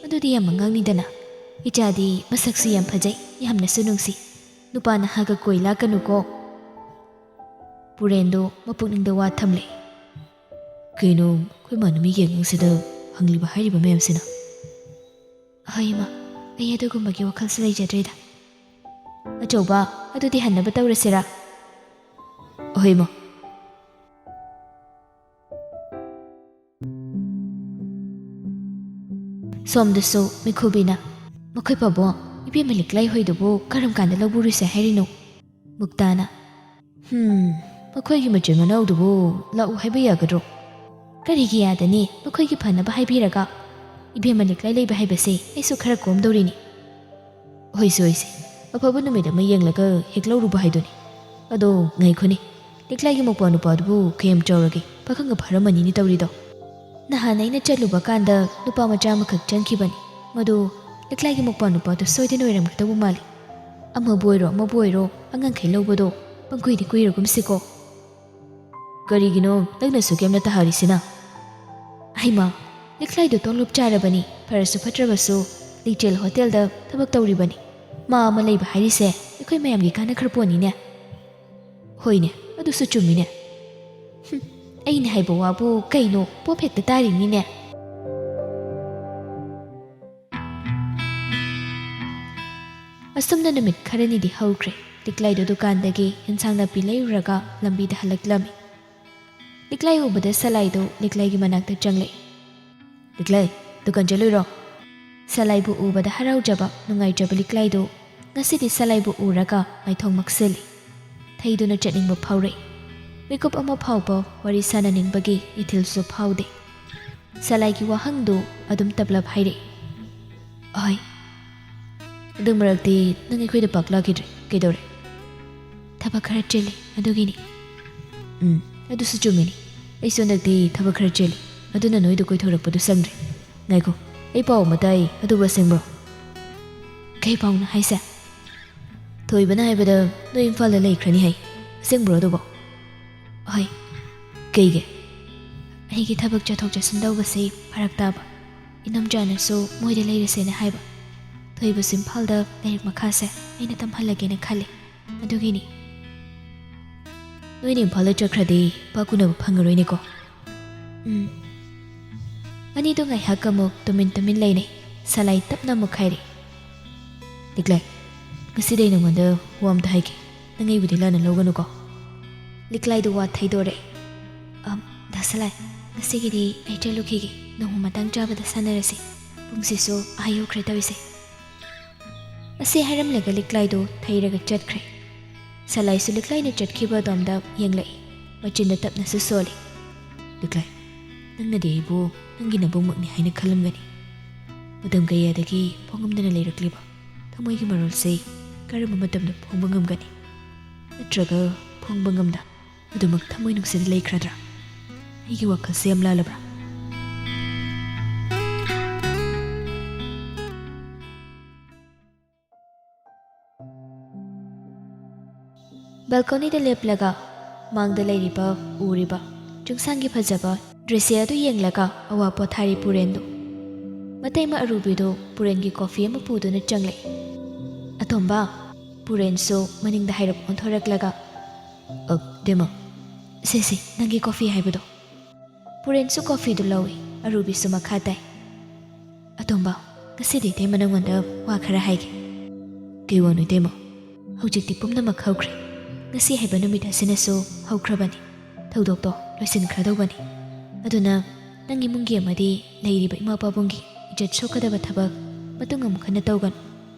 ꯑꯗꯨꯗꯤ ꯌꯥꯝ ꯑꯉꯥꯡꯅꯤꯗꯅ꯫ ꯏꯆꯥꯗꯤ ꯃꯁꯛꯁꯨ ꯌꯥꯝ ꯐꯖꯩ, ꯌꯥꯝꯅꯁꯨ ꯅꯨꯡꯁꯤ꯫ ꯅꯨꯄꯥ ꯅꯍꯥꯒ ꯀꯣꯏ ꯂꯥꯛꯀꯅꯨꯀꯣ꯫" ꯄꯨꯔꯦꯟꯗꯣ ꯃꯄꯨꯛꯅꯤꯡꯗ ꯋꯥ ꯊꯝꯂꯦ꯫ "ꯀꯩꯅꯣ, ꯑꯩꯈꯣꯏ ꯃꯥꯅ ꯃꯤꯒꯤ ꯑꯉꯥꯡꯁꯤꯗ ꯍꯪꯂꯤꯕ ꯍꯥꯏꯔꯤꯕ ꯃꯌꯥꯝꯁꯤꯅ?" "ꯍꯣꯏ, ꯏꯃꯥ, ꯑꯩ ꯑꯗꯨꯒꯨꯝꯕꯒꯤ ꯋꯥꯈꯜꯁꯨ ꯂꯩꯖꯗ꯭ꯔꯦꯗ꯫" "ꯑꯆꯧꯕ, ꯑꯗꯨꯗꯤ ꯍꯟꯅꯕ ꯇꯧꯔꯁꯤꯔꯥ?" "ꯍꯣꯏ, ꯏꯃꯥ꯫" ꯁꯣꯝꯗꯁꯨ ꯃꯤꯈꯨꯕꯤꯅ, "ꯃꯈꯣꯏ ꯄꯥꯕꯨꯡ, ꯏꯕꯦꯝꯃ ꯂꯤꯛꯂꯥꯏ ꯍꯣꯏꯗꯨꯕꯨ ꯀꯔꯝ ꯀꯥꯟꯗ ꯂꯧꯕꯨꯔꯨꯁꯦ ꯍꯥꯏꯔꯤꯅꯣ?" ꯃꯨꯛꯇꯥꯅ, "ꯍꯝ, ꯃꯈꯣꯏꯒꯤ ꯃꯆꯤꯟ ꯃꯅꯥꯎꯗꯨꯕꯨ ꯂꯥꯛꯎ ꯍꯥꯏꯕ ꯌꯥꯒꯗ꯭ꯔꯣ?" "ꯀꯔꯤꯒꯤ ꯌꯥꯗꯅꯤ? ꯃꯈꯣꯏꯒꯤ ꯐꯅꯕ ꯍꯥꯏꯕꯤꯔꯒ꯫ ꯏꯕꯦꯝꯃ ꯂꯤꯛꯂꯥꯏ ꯂꯩꯕ ꯍꯥꯏꯕꯁꯦ ꯑꯩꯁꯨ ꯈꯔ ꯀꯣꯝꯗꯧꯔꯤꯅꯤ꯫" "ꯍꯣꯏꯁꯦ, ꯍꯣꯏꯁꯦ, ꯑꯐꯕ ꯅꯨꯃꯤꯠ ꯑꯃ ꯌꯦꯡꯂꯒ ꯍꯦꯛ ꯂꯧꯔꯨꯕ ꯍꯥꯏꯗꯨꯅꯤ꯫ ꯑꯗꯣ ꯉꯥꯏꯈꯣꯅꯦ, ꯂꯤꯛꯂꯥꯏꯒꯤ ꯃꯧꯄ꯭ꯋꯥ ꯅꯨꯄꯥꯗꯨꯕꯨ ꯀꯌꯥꯝ ꯆꯥꯎꯔꯒꯦ? ꯄꯥꯈꯪꯒ ꯐꯥꯔꯝꯃꯅꯤꯅꯦ ꯇꯧꯔꯤꯗꯣ꯫" "ꯅꯍꯥꯟ ꯑꯩꯅ ꯆꯠꯂꯨꯕ ꯀꯥꯟꯗ ꯅꯨꯄꯥ ꯃꯆꯥ ꯑꯃꯈꯛ ꯆꯪꯈꯤꯕꯅꯤ꯫ ꯃꯗꯨ ꯂꯤꯛꯂꯥꯏꯒꯤ ꯃꯧꯄ꯭ꯋꯥ ꯅꯨꯄꯥꯗꯨ ꯁꯣꯏꯗꯅ ꯑꯣꯏꯔꯝꯒꯗꯧꯕ ꯃꯥꯜꯂꯤ꯫ ꯑꯃꯕꯨ ꯑꯣꯏꯔꯣ, ꯑꯃꯕꯨ ꯑꯣꯏꯔꯣ, ꯑꯉꯥꯡꯈꯩ ꯂꯧꯕꯗꯣ ꯄꯪꯀꯨꯏꯗꯤ ꯀꯨꯏꯔꯒꯨꯝꯁꯤꯀꯣ꯫ ꯀꯔꯤꯒꯤꯅꯣ ꯅꯪꯅꯁꯨ ꯀꯦꯝꯅ ꯇꯥꯍꯔꯤꯁꯤꯅ? ꯍꯩꯃꯥ, ꯂꯤꯛꯂꯥꯏꯗꯣ ꯇꯣꯂꯣꯞ ꯆꯥꯔꯕꯅꯤ, ꯐꯔꯁꯨ ꯐꯠꯇ꯭ꯔꯕꯁꯨ ꯂꯤꯇꯦꯜ ꯍꯣꯇꯦꯜꯗ ꯊꯕꯛ ꯇꯧꯔꯤꯕꯅꯤ꯫ ꯃꯥ ꯑꯃ ꯂꯩꯕ ꯍꯥꯏꯔꯤꯁꯦ ꯑꯩꯈꯣꯏ ꯃꯌꯥꯝꯒꯤ ꯀꯥꯟꯅꯈ꯭ꯔ ꯄꯣꯠꯅꯤꯅꯦ꯫ ꯍꯣꯏꯅꯦ, ꯑꯗꯨꯁꯨ ꯆꯨꯝꯃꯤꯅꯦ꯫ ꯍꯨꯝ, ꯑꯩꯅ ꯍꯥꯏꯕ ꯋꯥꯕꯨ ꯀꯩꯅꯣ, ꯄꯣꯞ ꯍꯦꯛꯇ ꯇꯥꯔꯤꯅꯤꯅꯦ꯫ ꯑꯁꯨꯝꯅ ꯅꯨꯃꯤꯠ ꯈꯔꯅꯤꯗꯤ ꯍꯧꯈ꯭ꯔꯦ꯫ ꯂꯤꯛꯂꯥꯏꯗꯣ ꯗꯨꯀꯥꯟꯗꯒꯤ ꯏꯟꯁꯥꯡ ꯅꯥꯄꯤ ꯂꯩꯔꯨꯔꯒ ꯂꯝꯕꯤꯗ ꯍꯜꯂꯛꯂꯝꯃꯤ꯫ ꯂꯤꯛꯂꯥꯏ ꯎꯕꯗ ꯁꯂꯥꯏꯗꯣ ꯂꯤꯛꯂꯥꯏꯒꯤ ꯃꯅꯥꯛꯇ ꯆꯪꯂꯛꯏ꯫ "ꯂꯤꯛꯂꯥꯏ, ꯗꯨꯀꯥꯟ ꯆꯠꯂꯨꯏꯔꯣ?" ꯁꯂꯥꯏꯕꯨ ꯎꯕꯗ ꯍꯔꯥꯎꯖꯕ, ꯅꯨꯡꯉꯥꯏꯖꯕ ꯂꯤꯛꯂꯥꯏꯗꯣ ꯉꯁꯤꯗꯤ ꯁꯂꯥꯏꯕꯨ ꯎꯔꯒ ꯃꯥꯏꯊꯣꯡ ꯃꯛꯁꯤꯜꯂꯤ꯫ ꯊꯩꯗꯨꯅ ꯆꯠꯅꯤꯡꯕ ꯐꯥꯎꯔꯛꯏ꯫ ꯃꯤꯀꯨꯞ ꯑꯃ ꯐꯥꯎꯕ ꯋꯥꯔꯤ ꯁꯥꯟꯅꯅꯤꯡꯕꯒꯤ ꯏꯊꯤꯜꯁꯨ ꯐꯥꯎꯗꯦ꯫ ꯁꯂꯥꯏꯒꯤ ꯋꯥꯍꯪꯗꯨ ꯑꯗꯨꯝ ꯇꯞꯂꯞ ꯍꯥꯏꯔꯛꯏ꯫ "ꯑꯍꯣꯏ꯫ ꯑꯗꯨ ꯃꯔꯛꯇꯤ ꯅꯪ ꯑꯩꯈꯣꯏꯗ ꯄꯥꯛ ꯂꯥꯛꯈꯤꯗ꯭ꯔꯦ꯫ ꯀꯩꯗꯧꯔꯦ?" "ꯊꯕꯛ ꯈꯔ ꯆꯤꯜꯂꯤ, ꯑꯗꯨꯒꯤꯅꯤ꯫" "ꯎꯝ, ꯑꯗꯨꯁꯨ ꯆꯨꯝꯃꯤꯅꯤ꯫ ꯑꯩꯁꯨ ꯍꯟꯗꯛꯇꯤ ꯊꯕꯛ ꯈꯔ ꯆꯤꯜꯂꯤ, ꯑꯗꯨꯅ ꯅꯣꯏꯗ ꯀꯣꯏꯊꯣꯔꯛꯄꯗꯨ ꯁꯪꯗ꯭ꯔꯦ꯫ ꯉꯥꯏꯈꯣ, ꯑꯩ ꯄꯥꯎ ꯑꯃ ꯇꯥꯏ, ꯑꯗꯨꯕꯨ ꯑꯁꯦꯡꯕ꯭ꯔꯣ?" "ꯀꯩ ꯄꯥꯎꯅꯣ ꯍꯥꯏꯁꯦ?" "ꯊꯣꯏꯕꯅ ꯍꯥꯏꯕꯗ ꯅꯣꯏ ꯏꯝꯐꯥꯜꯗ ꯂꯩꯈ꯭ꯔꯅꯤ ꯍꯥꯏ꯫ ꯑꯁꯦꯡꯕ꯭ꯔꯣ ꯑꯗꯨꯕꯣ?" "ꯍꯣꯏ꯫" "ꯀꯩꯒꯤ?" "ꯑꯩꯒꯤ ꯊꯕꯛ ꯆꯠꯊꯣꯛ ꯆꯠꯁꯤꯟ ꯇꯧꯕꯁꯤ ꯐꯔꯛ ꯇꯥꯕ꯫ ꯏꯅꯝꯆꯥꯅꯁꯨ ꯃꯣꯏꯗ ꯂꯩꯔꯁꯦꯅ ꯍꯥꯏꯕ꯫ ꯊꯣꯏꯕꯁꯨ ꯏꯝꯐꯥꯜꯗ ꯂꯥꯏꯔꯤꯛ ꯃꯈꯥꯁꯦ ꯑꯩꯅ ꯇꯝꯍꯜꯂꯒꯦꯅ ꯈꯜꯂꯤ꯫ ꯑꯗꯨꯒꯤꯅꯤ꯫" "ꯅꯣꯏꯅ ꯏꯝꯐꯥꯜꯗ ꯆꯠꯈ꯭ꯔꯗꯤ ꯄꯥꯛ ꯎꯅꯕ ꯐꯪꯉꯔꯣꯏꯅꯦꯀꯣ꯫" "ꯎꯝ꯫" ꯑꯅꯤꯗꯣ ꯉꯥꯏꯍꯥꯛ ꯑꯃꯨꯛ ꯇꯨꯃꯤꯟ ꯇꯨꯃꯤꯟ ꯂꯩꯅꯩ꯫ ꯁꯂꯥꯏ ꯇꯞꯅ ꯑꯃꯨꯛ ꯍꯥꯏꯔꯛꯏ꯫ "ꯂꯤꯛꯂꯥꯏ, ꯉꯁꯤꯗꯤ ꯑꯩ ꯅꯉꯣꯟꯗ ꯋꯥ ꯑꯝꯇ ꯍꯥꯏꯒꯦ꯫ ꯅꯪ ꯑꯩꯕꯨꯗꯤ ꯂꯥꯟꯅ ꯂꯧꯒꯅꯨꯀꯣ꯫" ꯂꯤꯛꯂꯥꯏꯗꯨ ꯋꯥ ꯊꯩꯗꯣꯔꯛꯏ꯫ "ꯑꯝ, ꯗꯥ ꯁꯂꯥꯏ, ꯉꯁꯤꯒꯤꯗꯤ ꯑꯩ ꯆꯠꯂꯨꯈꯤꯒꯦ꯫ ꯅꯣꯡꯃ ꯃꯇꯥꯡ ꯆꯥꯕꯗ ꯁꯥꯟꯅꯔꯁꯤ꯫ ꯄꯨꯡꯁꯤꯁꯨ ꯑꯥ ꯌꯧꯈ꯭ꯔꯦ ꯇꯧꯔꯤꯁꯦ꯫" ꯑꯁꯤ ꯍꯥꯏꯔꯝꯂꯒ ꯂꯤꯛꯂꯥꯏꯗꯨ ꯊꯩꯔꯒ ꯆꯠꯈ꯭ꯔꯦ꯫ ꯁꯂꯥꯏꯁꯨ ꯂꯤꯛꯂꯥꯏꯅ ꯆꯠꯈꯤꯕ ꯑꯗꯣꯝꯗ ꯌꯦꯡꯂꯛꯏ꯫ ꯃꯆꯤꯟꯗ ꯇꯞꯅꯁꯨ ꯁꯣꯜꯂꯤ꯫ "ꯂꯤꯛꯂꯥꯏ, ꯅꯪꯅꯗꯤ ꯑꯩꯕꯨ ꯅꯪꯒꯤ ꯅꯕꯨꯡꯃꯛꯅꯤ ꯍꯥꯏꯅ ꯈꯜꯂꯝꯒꯅꯤ꯫ ꯃꯇꯝ ꯀꯌꯥꯗꯒꯤ ꯐꯣꯡꯉꯝꯗꯅ ꯂꯩꯔꯛꯂꯤꯕ ꯊꯃꯣꯏꯒꯤ ꯃꯔꯣꯜꯁꯤ ꯀꯔꯝꯕ ꯃꯇꯝꯗ ꯐꯣꯡꯕ ꯉꯝꯒꯅꯤ? ꯅꯠꯇ꯭ꯔꯒ ꯐꯣꯡꯕ ꯉꯝꯗ ꯑꯗꯨꯃꯛ ꯊꯃꯣꯏ ꯅꯨꯡꯁꯤꯗ ꯂꯩꯈ꯭ꯔꯗ꯭ꯔꯥ? ꯑꯩꯒꯤ ꯋꯥꯈꯜꯁꯦ ꯌꯥꯝ ꯂꯥꯜꯂꯕ꯭ꯔꯥ?" ꯕꯦꯜꯀꯣꯅꯤꯗ ꯂꯦꯞꯂꯒ ꯃꯥꯡꯗ ꯂꯩꯔꯤꯕ, ꯎꯔꯤꯕ ꯆꯤꯡꯁꯥꯡꯒꯤ ꯐꯖꯕ ꯗ꯭ꯔꯤꯁ꯭ꯌ ꯑꯗꯨ ꯌꯦꯡꯂꯒ ꯑꯋꯥ ꯄꯣꯊꯥꯔꯤ ꯄꯨꯔꯦꯟꯗꯨ꯫ ꯃꯇꯩꯃ ꯑꯔꯨꯕꯤꯗꯨ ꯄꯨꯔꯦꯟꯒꯤ ꯀꯣꯐꯤ ꯑꯃ ꯄꯨꯗꯨꯅ ꯆꯪꯂꯛꯏ꯫ "ꯑꯇꯣꯝꯕ!" ꯄꯨꯔꯦꯟꯁꯨ ꯃꯅꯤꯡꯗ ꯍꯥꯏꯔꯞ ꯑꯣꯟꯊꯣꯔꯛꯂꯒ, "ꯑ, ꯏꯇꯩꯃ, ꯁꯦ, ꯁꯦ, ꯅꯪꯒꯤ ꯀꯣꯐꯤ ꯍꯥꯏꯕꯗꯣ꯫" ꯄꯨꯔꯦꯟꯁꯨ ꯀꯣꯐꯤꯗꯨ ꯂꯧꯏ꯫ ꯑꯔꯨꯕꯤꯁꯨ ꯃꯈꯥ ꯇꯥꯏ, "ꯑꯇꯣꯝꯕ, ꯉꯁꯤꯗꯤ ꯏꯇꯩꯃ ꯅꯪꯉꯣꯟꯗ ꯋꯥ ꯈꯔ ꯍꯥꯏꯒꯦ꯫" "ꯀꯩ ꯋꯥꯅꯣ ꯏꯇꯩꯃ?" "ꯍꯧꯖꯤꯛꯇꯤ ꯄꯨꯝꯅꯃꯛ ꯍꯧꯈ꯭ꯔꯦ꯫ ꯉꯁꯤ ꯍꯥꯏꯕ ꯅꯨꯃꯤꯠ ꯑꯁꯤꯅꯁꯨ ꯍꯧꯈ꯭ꯔꯕꯅꯤ꯫ ꯊꯧꯗꯣꯛꯇꯣ ꯂꯣꯏꯁꯤꯟꯈ꯭ꯔꯗꯧꯕꯅꯤ꯫ ꯑꯗꯨꯅ ꯅꯪ ꯏꯃꯨꯡꯒꯤ ꯑꯃꯗꯤ ꯂꯩꯔꯤꯕ ꯏꯃꯥ ꯄꯥꯕꯨꯡꯒꯤ ꯏꯖꯠ ꯁꯣꯛꯀꯗꯕ ꯊꯕꯛ ꯃꯇꯨꯡ ꯑꯃꯨꯛ ꯍꯟꯅ ꯇꯧꯒꯅꯨ꯫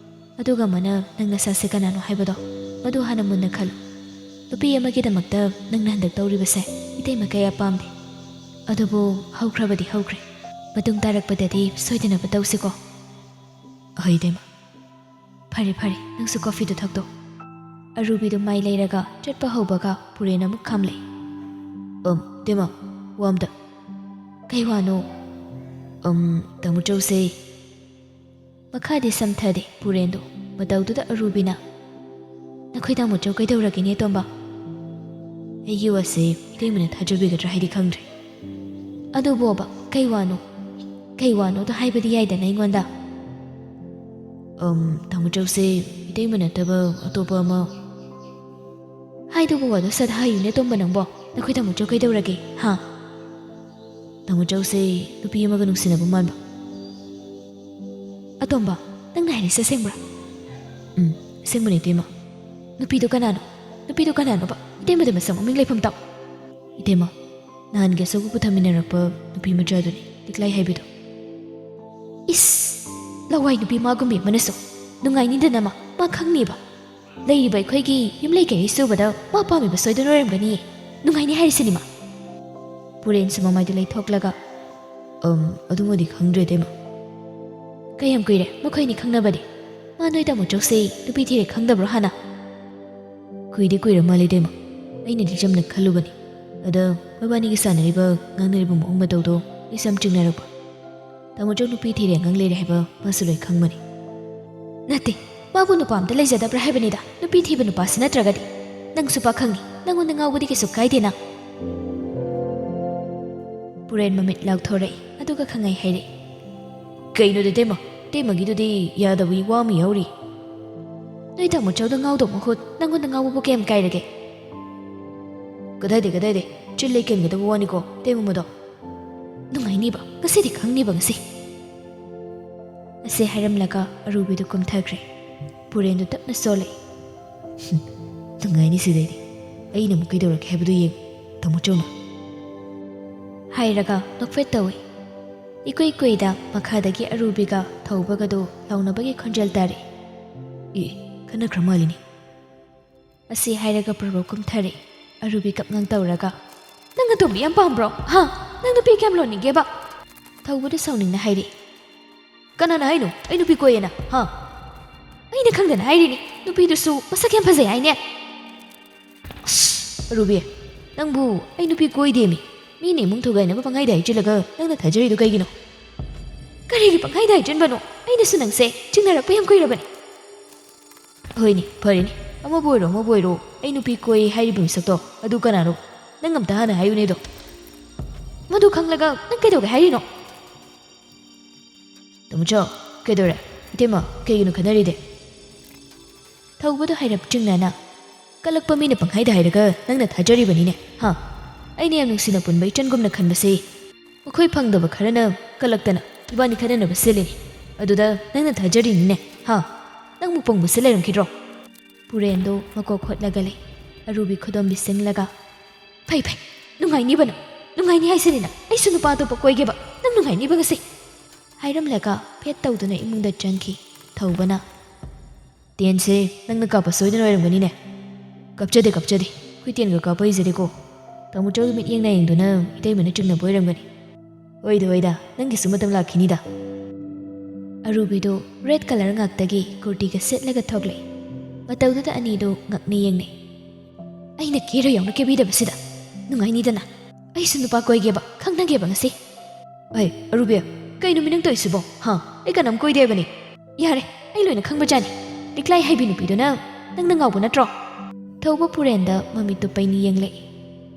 ꯑꯗꯨꯒ ꯑꯃꯅ ꯅꯪ ꯅꯁꯥꯁꯦ ꯀꯅꯥꯅꯣ ꯍꯥꯏꯕꯗꯣ, ꯃꯗꯨ ꯍꯥꯟꯅ ꯃꯨꯟꯅ ꯈꯜꯂꯨ꯫ ꯅꯨꯄꯤ ꯑꯃꯒꯤꯗꯃꯛꯇ ꯅꯪꯅ ꯍꯟꯗꯛ ꯇꯧꯔꯤꯕꯁꯦ ꯏꯇꯩꯃ ꯀꯌꯥ ꯄꯥꯝꯗꯦ꯫ ꯑꯗꯨꯕꯨ ꯍꯧꯈ꯭ꯔꯕꯗꯤ ꯍꯧꯈ꯭ꯔꯦ꯫ ꯃꯇꯨꯡ ꯇꯥꯔꯛꯄꯗꯗꯤ ꯁꯣꯏꯗꯅꯕ ꯇꯧꯁꯤꯀꯣ꯫" "ꯑꯍꯣꯏ ꯏꯇꯩꯃ꯫" "ꯐꯔꯦ, ꯐꯔꯦ, ꯅꯪꯁꯨ ꯀꯣꯐꯤꯗꯨ ꯊꯛꯇꯣꯛ꯫" ꯑꯔꯨꯕꯤꯗꯨ ꯃꯥꯏ ꯂꯩꯔꯒ ꯆꯠꯄ ꯍꯧꯕꯒ ꯄꯨꯔꯦꯟ ꯑꯃꯨꯛ ꯈꯥꯝꯂꯛꯏ꯫ "ꯑꯝ, ꯏꯇꯩꯃ, ꯋꯥ ꯑꯝꯇ꯫" "ꯀꯩ ꯋꯥꯅꯣ?" "ꯑꯝ, ꯇꯥꯃꯣ ꯆꯧꯁꯦ꯫" ꯃꯈꯥꯗꯤ ꯁꯝꯊꯗꯦ ꯄꯨꯔꯦꯟꯗꯨ꯫ ꯃꯇꯧꯗꯨꯗ ꯑꯔꯨꯕꯤꯅ, "ꯅꯈꯣꯏ ꯇꯥꯃꯣ ꯆꯧ ꯀꯩꯗꯧꯔꯒꯦꯅꯦ, ꯇꯣꯝꯕ?" ꯑꯩꯒꯤ ꯋꯥꯁꯦ ꯏꯇꯩꯃꯅ ꯊꯥꯖꯕꯤꯒꯗ꯭ꯔꯥ ꯍꯥꯏꯗꯤ ꯈꯪꯗ꯭ꯔꯦ꯫ "ꯑꯗꯨꯕꯣꯕ, ꯀꯩ ꯋꯥꯅꯣ? ꯀꯩ ꯋꯥꯅꯣꯗꯣ ꯍꯥꯏꯕꯗꯤ ꯌꯥꯏꯗꯅ ꯑꯩꯉꯣꯟꯗ?" "ꯑꯝ, ꯇꯥꯃꯣ ꯆꯧꯁꯦ ꯏꯇꯩꯃ ꯅꯠꯇꯕ ꯑꯇꯣꯞꯄ ꯑꯃ꯫" "ꯍꯥꯏꯗꯧꯕ ꯋꯥꯗꯣ ꯁꯠ ꯍꯥꯏꯌꯨꯅꯦ, ꯇꯣꯝꯕ ꯅꯪꯕꯣ꯫ ꯅꯈꯣꯏ ꯇꯥꯃꯣ ꯆꯧ ꯀꯩꯗꯧꯔꯒꯦ, ꯍꯥ?" "ꯇꯥꯃꯣ ꯆꯧꯁꯦ ꯅꯨꯄꯤ ꯑꯃꯒ ꯅꯨꯡꯁꯤꯅꯕ ꯃꯥꯟꯕ꯫" "ꯑꯇꯣꯝꯕ, ꯅꯪꯅ ꯍꯥꯏꯔꯤꯁꯦ ꯑꯁꯦꯡꯕ꯭ꯔꯥ?" "ꯎꯝ, ꯑꯁꯦꯡꯕꯅꯦ ꯏꯇꯩꯃ꯫" "ꯅꯨꯄꯤꯗꯣ ꯀꯅꯥꯅꯣ? ꯅꯨꯄꯤꯗꯣ ꯀꯅꯥꯅꯣꯕ? ꯏꯇꯩꯃꯗ ꯃꯁꯛ ꯃꯃꯤꯡ ꯂꯩꯐꯝ ꯇꯥꯛꯑꯣ꯫" "ꯏꯇꯩꯃ, ꯅꯍꯥꯟꯒꯤ ꯑꯆꯧꯕ ꯄꯨꯊꯃꯤꯟꯅꯔꯛꯄ ꯅꯨꯄꯤ ꯃꯆꯥꯗꯨꯅꯤ, ꯂꯤꯛꯂꯥꯏ ꯍꯥꯏꯕꯤꯗꯣ꯫" "ꯏꯁ, ꯂꯋꯥꯏ ꯅꯨꯄꯤ ꯃꯥꯒꯨꯝꯕꯤ ꯑꯃꯅꯁꯨ꯫ ꯅꯨꯡꯉꯥꯏꯅꯤꯗꯅ ꯃꯥ, ꯃꯥ ꯈꯪꯅꯤꯕ꯫ ꯂꯩꯔꯤꯕ ꯑꯩꯈꯣꯏꯒꯤ ꯌꯨꯝꯂꯩ ꯀꯩꯔꯩ ꯁꯨꯕꯗ ꯃꯥ ꯄꯥꯝꯃꯤꯕ ꯁꯣꯏꯗꯅ ꯑꯣꯏꯔꯝꯒꯅꯤꯌꯦ꯫ ꯅꯨꯡꯉꯥꯏꯅꯤ ꯍꯥꯏꯔꯤꯁꯤꯅꯤ ꯃꯥ꯫" ꯄꯨꯔꯦꯟꯁꯨ ꯃꯃꯥꯏꯗꯨ ꯂꯩꯊꯣꯛꯂꯒ, "ꯑꯝ, ꯑꯗꯨꯃꯗꯤ ꯈꯪꯗ꯭ꯔꯦ ꯏꯇꯩꯃ꯫" "ꯀꯌꯥꯝ ꯀꯨꯏꯔꯦ ꯃꯈꯣꯏ ꯑꯅꯤ ꯈꯪꯅꯕꯗꯤ? ꯃꯥ ꯅꯣꯏ ꯇꯥꯃꯣ ꯆꯧꯁꯦ ꯅꯨꯄꯤ ꯊꯤꯔꯦ ꯈꯪꯗꯕ꯭ꯔꯣ ꯍꯥꯟꯅ?" "ꯀꯨꯏꯗꯤ ꯀꯨꯏꯔ ꯃꯥꯜꯂꯦ ꯏꯇꯩꯃ꯫ ꯑꯩꯅꯗꯤ ꯆꯝꯅ ꯈꯜꯂꯨꯕꯅꯤ꯫ ꯑꯗ ꯃꯕꯥꯅꯤꯒꯤ ꯁꯥꯟꯅꯔꯤꯕ ꯉꯥꯡꯅꯔꯤꯕ ꯃꯑꯣꯡ ꯃꯇꯧꯗꯣ ꯑꯩꯁꯨ ꯌꯥꯝ ꯆꯤꯡꯅꯔꯛꯄ꯫ ꯇꯥꯃꯣ ꯆꯧ ꯅꯨꯄꯤ ꯊꯤꯔꯦ ꯑꯉꯥꯡ ꯂꯩꯔꯦ ꯍꯥꯏꯕ ꯃꯥꯁꯨ ꯂꯣꯏ ꯈꯪꯕꯅꯤ꯫" "ꯅꯠꯇꯦ, ꯃꯥꯕꯨ ꯅꯨꯄꯥ ꯑꯝꯇ ꯂꯩꯖꯗꯕ꯭ꯔꯥ ꯍꯥꯏꯕꯅꯤꯗ, ꯅꯨꯄꯤ ꯊꯤꯕ ꯅꯨꯄꯥꯁꯤ ꯅꯠꯇ꯭ꯔꯒꯗꯤ?" ꯅꯪꯁꯨ ꯄꯥꯈꯪꯅꯤ, ꯅꯪꯉꯣꯟꯗ ꯉꯥꯎꯕꯗꯤ ꯀꯩꯁꯨ ꯀꯥꯏꯗꯦꯅ꯫ ꯄꯨꯔꯦꯟ ꯃꯃꯤꯠ ꯂꯥꯎꯊꯣꯔꯛꯏ, ꯑꯗꯨꯒ ꯈꯪꯉꯩ ꯍꯥꯏꯔꯛꯏ, "ꯀꯩꯅꯣꯗ ꯇꯦꯃ, ꯇꯦꯃꯒꯤꯗꯨꯗꯤ ꯌꯥꯗꯕꯒꯤ ꯋꯥ ꯑꯃ ꯌꯥꯎꯔꯤ꯫ ꯅꯣꯏ ꯇꯥꯃꯣ ꯆꯧꯗ ꯉꯥꯎꯗꯧ ꯃꯍꯨꯠ ꯅꯪꯉꯣꯟꯗ ꯉꯥꯎꯕꯕꯨ ꯀꯌꯥꯝ ꯀꯥꯏꯔꯒꯦ?" "ꯀꯗꯥꯏꯗꯩ, ꯀꯗꯥꯏꯗꯩ? ꯆꯤꯜ ꯂꯩ ꯀꯦꯟꯒꯗꯕ ꯋꯥꯅꯤꯀꯣ, ꯇꯦꯃ ꯃꯗꯣ꯫ ꯅꯨꯡꯉꯥꯏꯅꯤꯕ, ꯉꯁꯤꯗꯤ ꯈꯪꯅꯤꯕ ꯉꯁꯤ꯫" ꯑꯁꯤ ꯍꯥꯏꯔꯝꯂꯒ ꯑꯔꯨꯕꯤꯗꯨ ꯀꯨꯝꯊꯈ꯭ꯔꯦ꯫ ꯄꯨꯔꯦꯟꯗꯨ ꯇꯞꯅ ꯆꯣꯜꯂꯛꯏ꯫ "ꯍꯨꯝ, ꯅꯨꯡꯉꯥꯏꯅꯤ ꯁꯤꯗꯩꯗꯤ꯫ ꯑꯩꯅ ꯑꯃꯨꯛ ꯀꯩꯗꯧꯔꯛꯀꯦ ꯍꯥꯏꯕꯗꯨ ꯌꯦꯡꯉꯨ, ꯇꯥꯃꯣ ꯆꯧꯅ꯫" ꯍꯥꯏꯔꯒ ꯅꯣꯛꯐꯦꯠ ꯇꯧꯏ꯫ ꯏꯀꯨꯏ ꯀꯨꯏꯗ ꯃꯈꯥꯗꯒꯤ ꯑꯔꯨꯕꯤꯒ ꯊꯧꯕꯒꯗꯨ ꯂꯥꯎꯅꯕꯒꯤ ꯈꯣꯟꯖꯦꯜ ꯇꯥꯔꯛꯏ꯫ "ꯑꯦ, ꯈꯠꯅꯈ꯭ꯔ ꯃꯥꯜꯂꯤꯅꯦ꯫" ꯑꯁꯤ ꯍꯥꯏꯔꯒ ꯄ꯭ꯔꯚꯨ ꯀꯨꯝꯊꯔꯛꯏ꯫ ꯑꯔꯨꯕꯤ ꯀꯞꯉꯥꯡ ꯇꯧꯔꯒ, "ꯅꯪ ꯑꯇꯣꯝꯕꯤ ꯌꯥꯝ ꯄꯥꯝꯕ꯭ꯔꯣ? ꯍꯥ? ꯅꯪ ꯅꯨꯄꯤ ꯀꯌꯥꯝ ꯂꯣꯟꯅꯤꯡꯒꯦꯕ?" ꯊꯧꯕꯗꯨ ꯁꯥꯎꯅꯤꯡꯅ ꯍꯥꯏꯔꯛꯏ꯫ "ꯀꯅꯥꯅ ꯍꯥꯏꯅꯣ ꯑꯩ ꯅꯨꯄꯤ ꯀꯣꯏꯌꯦꯅ? ꯍꯥ? ꯑꯩꯅ ꯈꯪꯗꯅ ꯍꯥꯏꯔꯤꯅꯤ, ꯅꯨꯄꯤꯗꯨꯁꯨ ꯃꯁꯛ ꯌꯥꯝ ꯐꯖꯩ ꯍꯥꯏꯅꯦ꯫" "ꯑꯁ, ꯑꯔꯨꯕꯤ, ꯅꯪꯕꯨ ꯑꯩ ꯅꯨꯄꯤ ꯀꯣꯏꯗꯦꯃꯤ꯫ ꯃꯤꯅ ꯏꯃꯨꯡ ꯊꯨꯒꯥꯏꯅꯕ ꯄꯪꯍꯥꯏꯗ ꯍꯥꯏꯖꯤꯜꯂꯒ ꯅꯪꯅ ꯊꯥꯖꯔꯤꯗꯨ ꯀꯩꯒꯤꯅꯣ?" "ꯀꯔꯤꯒꯤ ꯄꯪꯍꯥꯏꯗ ꯍꯥꯏꯖꯤꯟꯕꯅꯣ? ꯑꯩꯅꯁꯨ ꯅꯪꯁꯦ ꯆꯤꯡꯅꯔꯛꯄ ꯌꯥꯝ ꯀꯨꯏꯔꯕꯅꯤ꯫" "ꯍꯣꯏꯅꯦ, ꯐꯔꯦꯅꯦ, ꯑꯃꯕꯨ ꯑꯣꯏꯔꯣ ꯑꯃꯕꯨ ꯑꯣꯏꯔꯣ, ꯑꯩ ꯅꯨꯄꯤ ꯀꯣꯏ ꯍꯥꯏꯔꯤꯕ ꯃꯤꯁꯛꯇꯣ ꯑꯗꯨ ꯀꯅꯥꯅꯣ? ꯅꯪ ꯑꯝꯇ ꯍꯥꯟꯅ ꯍꯥꯏꯌꯨꯅꯦꯗꯣ꯫" "ꯃꯗꯨ ꯈꯪꯂꯒ ꯅꯪ ꯀꯩꯗꯧꯒꯦ ꯍꯥꯏꯔꯤꯅꯣ?" "ꯇꯥꯃꯣꯆꯧ, ꯀꯩꯗꯧꯔꯦ? ꯏꯇꯩꯃ, ꯀꯩꯒꯤꯅꯣ ꯈꯟꯅꯔꯤꯗꯤ?" ꯊꯧꯕꯗꯣ ꯍꯥꯏꯔꯞ ꯆꯤꯡꯅꯅ, "ꯀꯜꯂꯛꯄ ꯃꯤꯅ ꯄꯪꯍꯥꯏꯗ ꯍꯥꯏꯔꯒ ꯅꯪꯅ ꯊꯥꯖꯔꯤꯕꯅꯤꯅꯦ, ꯍꯥ? ꯑꯩꯅ ꯌꯥꯝ ꯅꯨꯡꯁꯤꯅ ꯄꯨꯟꯕ ꯏꯆꯟꯒꯨꯝꯅ ꯈꯟꯕꯁꯤ ꯃꯈꯣꯏ ꯐꯪꯗꯕ ꯈꯔꯅ ꯀꯜꯂꯛꯇꯅ ꯏꯕꯥꯅꯤ ꯈꯠꯅꯅꯕ ꯁꯤꯜꯂꯤꯅꯤ꯫ ꯑꯗꯨꯗ ꯅꯪꯅ ꯊꯥꯖꯔꯤꯅꯤꯅꯦ, ꯍꯥ? ꯅꯪꯕꯨ ꯄꯪꯕꯁꯦ ꯂꯩꯔꯝꯈꯤꯗ꯭ꯔꯣ?" ꯄꯨꯔꯦꯟꯗꯣ ꯃꯀꯣꯛ ꯍꯣꯠꯂꯒ ꯂꯩ꯫ ꯑꯔꯨꯕꯤ ꯈꯨꯗꯣꯝꯕꯤ ꯁꯤꯡꯂꯒ, "ꯐꯩ, ꯐꯩ, ꯅꯨꯡꯉꯥꯏꯅꯤꯕ ꯅꯪ, ꯅꯨꯡꯉꯥꯏꯅꯤ ꯍꯥꯏꯁꯤꯅꯤꯅ, ꯑꯩꯁꯨ ꯅꯨꯄꯥ ꯑꯇꯣꯞꯄ ꯀꯣꯏꯒꯦꯕ, ꯅꯪ ꯅꯨꯡꯉꯥꯏꯅꯤꯕ ꯉꯁꯤ꯫" ꯍꯥꯏꯔꯝꯂꯒ ꯐꯦꯠ ꯇꯧꯗꯨꯅ ꯏꯃꯨꯡꯗ ꯆꯪꯈꯤ꯫ ꯊꯧꯕꯅ, "ꯇꯦꯟꯁꯦ ꯅꯪꯅ ꯀꯥꯞꯄ ꯁꯣꯏꯗꯅ ꯑꯣꯏꯔꯝꯒꯅꯤꯅꯦ꯫ ꯀꯥꯞꯆꯗꯦ, ꯀꯥꯞꯆꯗꯦ, ꯑꯩꯈꯣꯏ ꯇꯦꯟꯒ ꯀꯥꯞꯄ ꯍꯩꯖꯗꯦꯀꯣ꯫ ꯇꯥꯃꯣ ꯆꯧꯒꯤ ꯃꯤꯠꯌꯦꯡ ꯅꯥꯌꯦꯡꯗꯨꯅ ꯏꯇꯩꯃꯅ ꯆꯤꯡꯅꯕ ꯑꯣꯏꯔꯝꯒꯅꯤ꯫ ꯍꯣꯏꯗ, ꯍꯣꯏꯗ, ꯅꯪꯒꯤꯁꯨ ꯃꯇꯝ ꯂꯥꯛꯈꯤꯅꯤꯗ꯫" ꯑꯔꯨꯕꯤꯗꯣ ꯔꯦꯗ ꯀꯂꯔ ꯉꯥꯛꯇꯒꯤ ꯀꯨꯔꯇꯤꯒ ꯁꯦꯠꯂꯒ ꯊꯣꯛꯂꯛꯏ꯫ ꯃꯇꯧꯗꯨꯗ ꯑꯅꯤꯗꯣ ꯉꯛꯅ ꯌꯦꯡꯅꯩ꯫ "ꯑꯩꯅ ꯀꯦꯔ ꯌꯥꯎꯅ ꯀꯦꯕꯤꯗꯕꯁꯤꯗ ꯅꯨꯡꯉꯥꯏꯅꯤꯗꯅ꯫ ꯑꯩꯁꯨ ꯅꯨꯄꯥ ꯀꯣꯏꯒꯦꯕ, ꯈꯪꯅꯒꯦꯕ ꯉꯁꯤ꯫" "ꯑꯩ, ꯑꯔꯨꯕꯤ, ꯀꯩꯅꯣ ꯃꯤ ꯅꯪ ꯇꯧꯔꯤꯁꯤꯕꯣ? ꯍꯥ? ꯑꯩ ꯀꯅꯥꯝ ꯀꯣꯏꯗꯦ ꯍꯥꯏꯕꯅꯤ꯫" "ꯌꯥꯔꯦ, ꯑꯩ ꯂꯣꯏꯅ ꯈꯪꯕꯖꯥꯠꯅꯤ꯫ ꯂꯤꯛꯂꯥꯏ ꯍꯩꯕꯤ ꯅꯨꯄꯤꯗꯨꯅ ꯅꯪꯅ ꯉꯥꯎꯕ ꯅꯠꯇ꯭ꯔꯣ?" ꯊꯧꯕ ꯄꯨꯔꯦꯟꯗ ꯃꯃꯤꯠꯇꯨ ꯄꯩꯅ ꯌꯦꯡꯂꯛꯏ꯫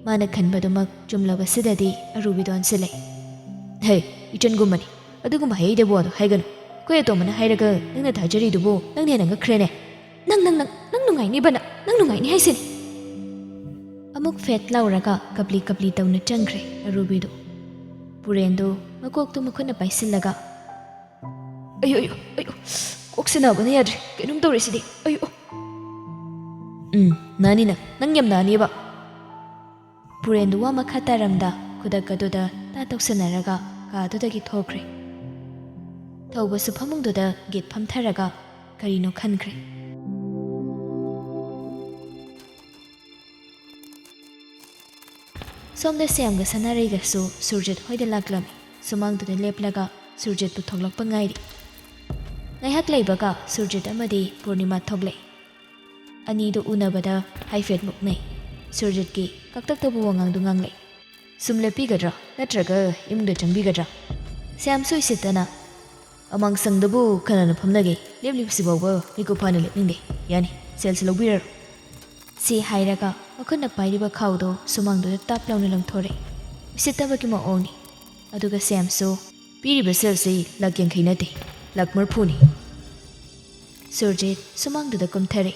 ꯃꯥꯅ ꯈꯟꯕꯗꯨꯃꯛ ꯆꯨꯝꯂꯕꯁꯤꯗꯗꯤ ꯑꯔꯨꯕꯤꯗꯣ ꯑꯣꯟꯁꯤꯜꯂꯛꯏ꯫ "ꯍꯦ, ꯏꯆꯟꯒꯨꯝꯕꯅꯤ, ꯑꯗꯨꯒꯨꯝꯕ ꯍꯩꯍꯩꯗꯕ ꯋꯥꯗꯣ ꯍꯥꯏꯒꯅꯨ꯫ ꯑꯩꯈꯣꯏ ꯑꯇꯣꯝꯕꯅ ꯍꯥꯏꯔꯒ ꯅꯪꯅ ꯊꯥꯖꯔꯤꯗꯨꯕꯨ ꯅꯪꯅ ꯍꯦꯟꯅ ꯉꯛꯈ꯭ꯔꯦꯅꯦ꯫ ꯅꯪ, ꯅꯪ, ꯅꯪ, ꯅꯪ ꯅꯨꯡꯉꯥꯏꯅꯤꯕ ꯅꯪ, ꯅꯪ ꯅꯨꯡꯉꯥꯏꯅꯤ ꯍꯥꯏꯁꯤꯅꯤ꯫" ꯑꯃꯨꯛ ꯐꯦꯠ ꯂꯥꯎꯔꯒ ꯀꯞꯂꯤ ꯀꯞꯂꯤ ꯇꯧꯅ ꯆꯪꯈ꯭ꯔꯦ ꯑꯔꯨꯕꯤꯗꯨ꯫ ꯄꯨꯔꯦꯟꯗꯨ ꯃꯀꯣꯛꯇꯨ ꯃꯈꯨꯠꯅ ꯄꯥꯏꯁꯤꯜꯂꯒ, "ꯑꯌꯣ, ꯑꯌꯣ, ꯑꯌꯣ, ꯀꯣꯛꯁꯦ ꯅꯥꯕꯅ ꯌꯥꯗ꯭ꯔꯦ, ꯀꯩꯅꯣꯝ ꯇꯧꯔꯦ ꯁꯤꯗꯤ, ꯑꯌꯣ꯫" "ꯎꯝ, ꯅꯥꯅꯤ ꯅꯪ, ꯅꯪ ꯌꯥꯝ ꯅꯥꯅꯤꯕ꯫" ꯄꯨꯔꯦꯟꯗꯨ ꯋꯥ ꯃꯈꯥ ꯇꯥꯔꯝꯗ ꯈꯨꯗꯛ ꯑꯗꯨꯗ ꯇꯥ ꯇꯧꯁꯟꯅꯔꯒ ꯀꯥ ꯑꯗꯨꯗꯒꯤ ꯊꯣꯛꯈ꯭ꯔꯦ꯫ ꯊꯧꯕꯁꯨ ꯐꯃꯨꯡꯗꯨꯗ ꯒꯤꯠ ꯐꯝꯊꯔꯒ ꯀꯔꯤꯅꯣ ꯈꯟꯈ꯭ꯔꯦ꯫ ꯁꯣꯝꯗ ꯁ꯭ꯌꯥꯝꯒ ꯁꯅꯥꯔꯩꯒꯁꯨ ꯁꯨꯔꯖꯤꯠ ꯍꯣꯏꯗ ꯂꯥꯛꯂꯝꯃꯤ꯫ ꯁꯨꯃꯥꯡꯗꯨꯗ ꯂꯦꯞꯂꯒ ꯁꯨꯔꯖꯤꯠꯄꯨ ꯊꯣꯛꯂꯛꯄ ꯉꯥꯏꯔꯤ꯫ ꯉꯥꯏꯍꯥꯛ ꯂꯩꯕꯒ ꯁꯨꯔꯖꯤꯠ ꯑꯃꯗꯤ ꯄꯨꯔꯅꯤꯃꯥ ꯊꯣꯛꯂꯛꯏ꯫ ꯑꯅꯤꯗꯨ ꯎꯅꯕꯗ ꯍꯥꯏꯐꯦꯠ ꯃꯨꯛꯅꯩ꯫ ꯁꯨꯔꯖꯤꯠꯀꯤ ꯀꯛꯇꯛꯇꯕꯨ ꯋꯥꯉꯥꯡꯗꯨ ꯉꯥꯡꯂꯛꯏ꯫ "ꯁꯨꯝ ꯂꯦꯞꯄꯤꯒꯗ꯭ꯔꯥ ꯅꯠꯇ꯭ꯔꯒ ꯏꯃꯨꯡꯗ ꯆꯪꯕꯤꯒꯗ꯭ꯔꯥ?" ꯁ꯭ꯌꯥꯝꯁꯨ ꯏꯁꯤꯠꯇꯅ, "ꯑꯃꯥꯡꯁꯪꯗꯕꯨ ꯀꯅꯥꯅ ꯐꯝꯅꯒꯦ? ꯂꯦꯞꯂꯤꯕꯁꯤ ꯐꯥꯎꯕ ꯃꯤꯀꯨꯞ ꯐꯥꯅ ꯂꯦꯞꯅꯤꯡꯗꯦ꯫ ꯌꯥꯅꯤ, ꯁꯦꯜꯁꯤ ꯂꯧꯕꯤꯔꯔꯣ꯫" ꯁꯤ ꯍꯥꯏꯔꯒ ꯃꯈꯨꯠꯅ ꯄꯥꯏꯔꯤꯕ ꯈꯥꯎꯗꯣ ꯁꯨꯃꯥꯡꯗꯨꯗ ꯇꯥꯞ ꯂꯥꯎꯅ ꯂꯪꯊꯣꯔꯛꯏ꯫ ꯎꯁꯤꯠꯇꯕꯒꯤ ꯃꯑꯣꯡꯅꯤ꯫ ꯑꯗꯨꯒ ꯁ꯭ꯌꯥꯝꯁꯨ, "ꯄꯤꯔꯤꯕ ꯁꯦꯜꯁꯤ ꯂꯥꯛ ꯌꯥꯡꯈꯩ ꯅꯠꯇꯦ, ꯂꯥꯛ ꯃꯔꯤꯐꯨꯅꯤ꯫" ꯁꯨꯔꯖꯤꯠ ꯁꯨꯃꯥꯡꯗꯨꯗ ꯀꯨꯝꯊꯔꯛꯏ꯫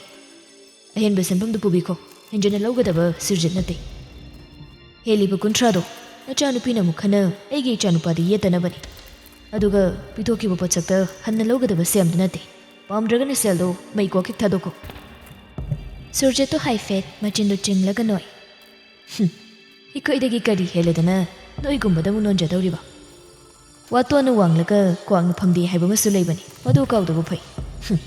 "ꯑꯍꯦꯟꯕ ꯁꯦꯟꯐꯝꯗꯨ ꯄꯨꯕꯤꯈꯣ, ꯍꯦꯟꯖꯟꯅ ꯂꯧꯒꯗꯕ ꯁꯨꯔꯖꯤꯠ ꯅꯠꯇꯦ꯫ ꯍꯦꯜꯂꯤꯕ ꯀꯨꯟꯊ꯭ꯔꯥꯗꯣ ꯅꯆꯥꯅꯨꯄꯤꯅ ꯑꯃꯨꯛ ꯍꯟꯅ ꯑꯩꯒꯤ ꯏꯆꯥꯅꯨꯄꯥꯗ ꯌꯦꯠꯇꯅꯕꯅꯤ꯫ ꯑꯗꯨꯒ ꯄꯤꯊꯣꯛꯈꯤꯕ ꯄꯣꯠꯁꯛꯇ ꯍꯟꯅ ꯂꯧꯒꯗꯕ ꯁꯦꯝꯗꯨ ꯅꯠꯇꯦ꯫ ꯄꯥꯝꯗ꯭ꯔꯒꯅ ꯁꯦꯜꯗꯣ ꯃꯩ ꯀꯣꯛ ꯍꯦꯛ ꯊꯥꯗꯣꯛꯈꯣ꯫" ꯁꯨꯔꯖꯤꯠꯇꯨ ꯍꯥꯏꯐꯦꯠ ꯃꯆꯤꯟꯗꯨ ꯆꯤꯡꯂꯒ ꯅꯣꯛꯏ꯫ "ꯍꯨꯝ, ꯑꯩꯈꯣꯏꯗꯒꯤ ꯀꯔꯤ ꯍꯦꯜꯂꯗꯅ ꯅꯣꯏꯒꯨꯝꯕꯗ ꯑꯃꯨꯛ ꯅꯣꯟꯖꯗꯧꯔꯤꯕ? ꯋꯥꯇꯣꯟꯅ ꯋꯥꯡꯂꯒ ꯀ꯭ꯋꯥꯛꯅ ꯐꯝꯗꯦ ꯍꯥꯏꯕ ꯑꯃꯁꯨ ꯂꯩꯕꯅꯤ, ꯃꯗꯨ ꯀꯥꯎꯗꯕ ꯐꯩ꯫ ꯍꯨꯝ,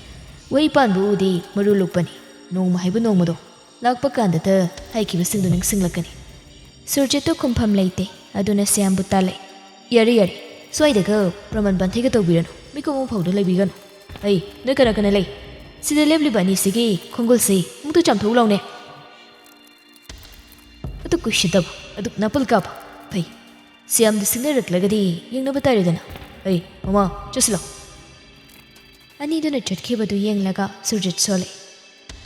ꯋꯥꯍꯩ ꯄꯥꯟꯕ ꯎꯗꯤ ꯃꯔꯨ ꯂꯨꯞꯄꯅꯤ꯫ ꯅꯣꯡꯃ ꯍꯥꯏꯕ ꯅꯣꯡꯃꯗꯣ ꯂꯥꯛꯄ ꯀꯥꯟꯗꯇ ꯍꯥꯏꯈꯤꯕꯁꯤꯡꯗꯨ ꯅꯤꯡꯁꯤꯡꯂꯛꯀꯅꯤ꯫" ꯁꯨꯔꯖꯤꯠꯇꯨ ꯈꯨꯝꯐꯝ ꯂꯩꯇꯦ꯫ ꯑꯗꯨꯅ ꯁ꯭ꯌꯥꯝꯕꯨ ꯇꯥꯜꯂꯛꯏ꯫ "ꯌꯥꯔꯦ, ꯌꯥꯔꯦ, ꯁ꯭ꯋꯥꯏꯗꯒ ꯄ꯭ꯔꯃꯥꯟ ꯄꯥꯟꯊꯩꯒ ꯇꯧꯕꯤꯔꯅꯨ, ꯃꯤꯀꯨꯞ ꯑꯃ ꯐꯥꯎꯗ ꯂꯩꯕꯤꯒꯅꯨ꯫ ꯑꯩ, ꯅꯣꯏ ꯀꯅꯥ ꯀꯅꯥ ꯂꯩ? ꯁꯤꯗ ꯂꯦꯞꯂꯤꯕ ꯑꯅꯤꯁꯤꯒꯤ ꯈꯣꯡꯒꯨꯜꯁꯤ ꯑꯃꯨꯛꯇ ꯆꯥꯝꯊꯣꯛꯎ ꯂꯥꯎꯅꯦ꯫" ꯑꯗꯨꯛ ꯀꯨꯏꯁꯤꯠꯇꯕ, ꯑꯗꯨꯛ ꯅꯥꯄꯜ ꯀꯥꯕ꯫ ꯐꯩ, ꯁ꯭ꯌꯥꯝꯗꯨ ꯁꯤꯡꯅꯔꯛꯂꯒꯗꯤ ꯌꯦꯡꯅꯕ ꯇꯥꯔꯦꯗꯅ꯫ ꯑꯩ, ꯃꯃꯥ, ꯆꯠꯁꯤ ꯂꯥꯎ꯫ ꯑꯅꯤꯗꯨꯅ ꯆꯠꯈꯤꯕꯗꯨ ꯌꯦꯡꯂꯒ ꯁꯨꯔꯖꯤꯠ ꯁꯣꯜꯂꯦ꯫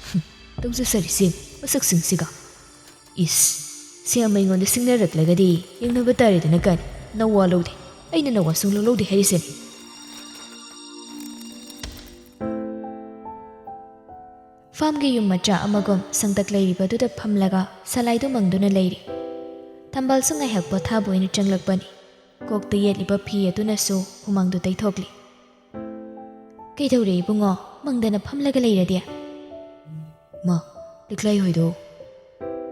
"ꯍꯨꯝ, ꯇꯧꯖꯁꯔꯤꯁꯤ꯫ ꯃꯁꯛꯁꯤꯡꯁꯤꯒ꯫ ꯏꯁ, ꯁꯤ ꯑꯃ ꯑꯩꯉꯣꯟꯗ ꯁꯤꯡꯅꯔꯛꯂꯒꯗꯤ ꯌꯦꯡꯅꯕ ꯇꯥꯔꯦꯗꯅ ꯀꯟ꯫ ꯅꯋꯥ ꯂꯧꯗꯦ꯫ ꯑꯩꯅ ꯅꯋꯥ ꯁꯨꯡꯂꯧ ꯂꯧꯗꯦ ꯍꯥꯏꯔꯤꯁꯤꯅꯤ꯫ ꯐꯥꯝꯒꯤ ꯌꯨꯝ ꯃꯆꯥ ꯑꯃꯒꯨꯝ ꯁꯪꯇꯛ ꯂꯩꯔꯤꯕꯗꯨꯗ ꯐꯝꯂꯒ ꯁꯂꯥꯏꯗꯨ ꯃꯪꯗꯨꯅ ꯂꯩꯔꯤ꯫ ꯊꯝꯕꯥꯜꯁꯨ ꯉꯥꯏꯍꯥꯛ ꯄꯣꯊꯥꯕ ꯑꯣꯏꯅ ꯆꯪꯂꯛꯄꯅꯤ꯫ ꯀꯣꯛꯇ ꯌꯦꯠꯂꯤꯕ ꯐꯤ ꯑꯗꯨꯅꯁꯨ ꯍꯨꯃꯥꯡꯗꯨ ꯇꯩꯊꯣꯛꯂꯤ꯫ "ꯀꯩꯗꯧꯔꯦ ꯏꯕꯨꯡꯉꯣ, ꯃꯪꯗꯅ ꯐꯝꯂꯒ ꯂꯩꯔꯗꯤ?" "ꯃꯥ, ꯂꯤꯛꯂꯥꯏ ꯍꯣꯏꯗꯣ?"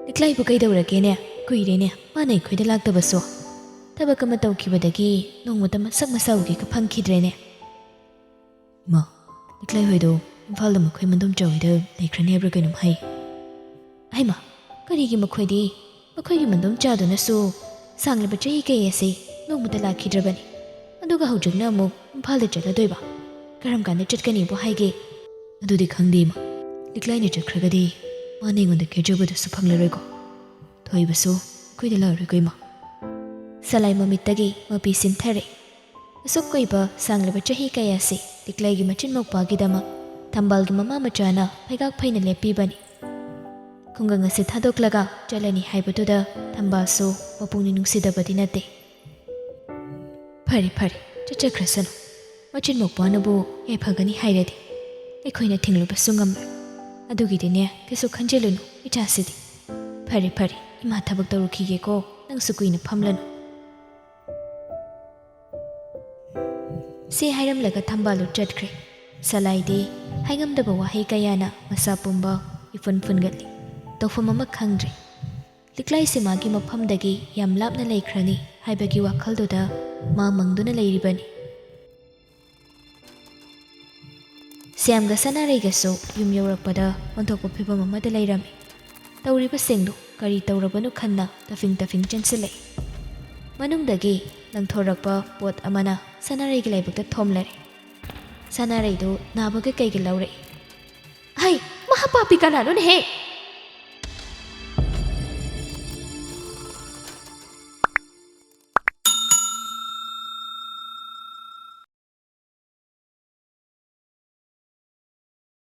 "ꯂꯤꯛꯂꯥꯏꯕꯨ ꯀꯩꯗꯧꯔꯒꯦꯅꯦ? ꯀꯨꯏꯔꯦꯅꯦ ꯃꯥꯅ ꯑꯩꯈꯣꯏꯗ ꯂꯥꯛꯇꯕꯁꯨ꯫ ꯊꯕꯛ ꯑꯃ ꯇꯧꯈꯤꯕꯗꯒꯤ ꯅꯣꯡꯃꯇ ꯃꯁꯛ ꯃꯁꯥ ꯎꯒꯦꯒ ꯐꯪꯈꯤꯗ꯭ꯔꯦꯅꯦ꯫" "ꯏꯃꯥ, ꯂꯤꯛꯂꯥꯏ ꯍꯣꯏꯗꯣ ꯏꯝꯐꯥꯜꯗ ꯃꯈꯣꯏ ꯃꯗꯣꯝꯆꯥ ꯍꯣꯏꯗ ꯂꯩꯈ꯭ꯔꯅꯤ ꯍꯥꯏꯕ꯭ꯔꯥ ꯀꯩꯅꯣꯝ ꯍꯥꯏ꯫" "ꯍꯩꯃꯥ, ꯀꯔꯤꯒꯤ ꯃꯈꯣꯏꯗꯤ? ꯃꯈꯣꯏꯒꯤ ꯃꯗꯣꯝꯆꯥꯗꯨꯅꯁꯨ ꯁꯥꯡꯂꯕ ꯆꯍꯤ ꯀꯌꯥꯁꯤ ꯅꯣꯡꯃꯇ ꯂꯥꯛꯈꯤꯗ꯭ꯔꯕꯅꯤ꯫ ꯑꯗꯨꯒ ꯍꯧꯖꯤꯛꯅ ꯑꯃꯨꯛ ꯏꯝꯐꯥꯜꯗ ꯆꯠꯂꯗꯣꯏꯕ꯫ ꯀꯔꯝ ꯀꯥꯟꯗ ꯆꯠꯀꯅꯤꯕꯨ ꯍꯥꯏꯒꯦ?" "ꯑꯗꯨꯗꯤ ꯈꯪꯗꯦ ꯏꯃꯥ꯫ ꯂꯤꯛꯂꯥꯏꯅ ꯆꯠꯈ꯭ꯔꯒꯗꯤ ꯃꯥꯅ ꯑꯩꯉꯣꯟꯗ ꯀꯦꯖꯕꯗꯨꯁꯨ ꯐꯪꯂꯔꯣꯏꯀꯣ꯫ ꯊꯣꯏꯕꯁꯨ ꯑꯩꯈꯣꯏꯗ ꯂꯥꯛꯑꯔꯣꯏꯀꯣ ꯏꯃꯥ꯫" ꯁꯂꯥꯏ ꯃꯃꯤꯠꯇꯒꯤ ꯃꯄꯤ ꯁꯤꯟꯊꯔꯦ꯫ ꯑꯁꯨꯛ ꯀꯨꯏꯕ ꯁꯥꯡꯂꯕ ꯆꯍꯤ ꯀꯌꯥꯁꯤ ꯂꯤꯛꯂꯩꯒꯤ ꯃꯆꯤꯟ ꯃꯧꯄ꯭ꯋꯥꯒꯤꯗꯃꯛ ꯊꯝꯕꯥꯜꯒꯤ ꯃꯃꯥ ꯃꯆꯥꯅ ꯐꯩꯒꯥꯛ ꯐꯩꯅ ꯂꯦꯞꯄꯤꯕꯅꯤ꯫ ꯈꯨꯡꯒꯪ ꯑꯁꯤ ꯊꯥꯗꯣꯛꯂꯒ ꯆꯠꯂꯅꯤ ꯍꯥꯏꯕꯗꯨꯗ ꯊꯝꯕꯥꯜꯁꯨ ꯃꯄꯨꯛꯅꯤꯡ ꯅꯨꯡꯁꯤꯗꯕꯗꯤ ꯅꯠꯇꯦ꯫ "ꯐꯔꯦ, ꯐꯔꯦ, ꯆꯠꯆꯈ꯭ꯔꯁꯅꯨ꯫ ꯃꯆꯤꯟ ꯃꯧꯄ꯭ꯋꯥꯅꯕꯨ ꯌꯥꯏꯐꯒꯅꯤ ꯍꯥꯏꯔꯗꯤ ꯑꯩꯈꯣꯏꯅ ꯊꯤꯡꯂꯨꯕꯁꯨ ꯉꯝꯂꯣꯏ꯫ ꯑꯗꯨꯒꯤꯗꯤꯅꯦ ꯀꯩꯁꯨ ꯈꯟꯖꯤꯜꯂꯨꯅꯨ ꯏꯆꯥꯁꯤꯗꯤ꯫ ꯐꯔꯦ, ꯐꯔꯦ, ꯏꯃꯥ ꯊꯕꯛ ꯇꯧꯔꯨꯈꯤꯒꯦꯀꯣ, ꯅꯪꯁꯨ ꯀꯨꯏꯅ ꯐꯝꯂꯅꯨ꯫" ꯁꯤ ꯍꯥꯏꯔꯝꯂꯒ ꯊꯝꯕꯥꯜꯗꯨ ꯆꯠꯈ꯭ꯔꯦ꯫ ꯁꯂꯥꯏꯗꯤ ꯍꯥꯏꯉꯝꯗꯕ ꯋꯥꯍꯩ ꯀꯌꯥꯅ ꯃꯁꯥ ꯄꯨꯝꯕ ꯏꯐꯨꯟ ꯐꯨꯟꯒꯠꯂꯤ꯫ ꯇꯧꯐꯝ ꯑꯃ ꯈꯪꯗ꯭ꯔꯦ꯫ ꯂꯤꯛꯂꯥꯏꯁꯤ ꯃꯥꯒꯤ ꯃꯐꯝꯗꯒꯤ ꯌꯥꯝ ꯂꯥꯞꯅ ꯂꯩꯈ꯭ꯔꯅꯤ ꯍꯥꯏꯕꯒꯤ ꯋꯥꯈꯜꯗꯨꯗ ꯃꯥ ꯃꯪꯗꯨꯅ ꯂꯩꯔꯤꯕꯅꯤ꯫ ꯁ꯭ꯌꯥꯝꯒ ꯁꯅꯥꯔꯩꯒꯁꯨ ꯌꯨꯝ ꯌꯧꯔꯛꯄꯗ ꯑꯣꯟꯊꯣꯛꯄ ꯐꯤꯕꯝ ꯑꯃꯗ ꯂꯩꯔꯝꯃꯤ꯫ ꯇꯧꯔꯤꯕꯁꯤꯡꯗꯨ ꯀꯔꯤ ꯇꯧꯔꯕꯅꯣ ꯈꯟꯅ ꯇꯐꯤꯡ ꯇꯐꯤꯡ ꯆꯦꯟꯁꯤꯜꯂꯛꯏ꯫ ꯃꯅꯨꯡꯗꯒꯤ ꯂꯪꯊꯣꯔꯛꯄ ꯄꯣꯠ ꯑꯃꯅ ꯁꯅꯥꯔꯩꯒꯤ ꯂꯥꯏꯕꯛꯇ ꯊꯣꯝꯂꯔꯦ꯫ ꯁꯅꯥꯔꯩꯗꯨ ꯅꯥꯕꯒ ꯀꯩꯒ ꯂꯧꯔꯛꯏ꯫ "ꯍꯩ, ꯃꯍꯥ ꯄꯥꯄꯤ ꯀꯅꯥꯅꯣꯅꯦꯍꯦ?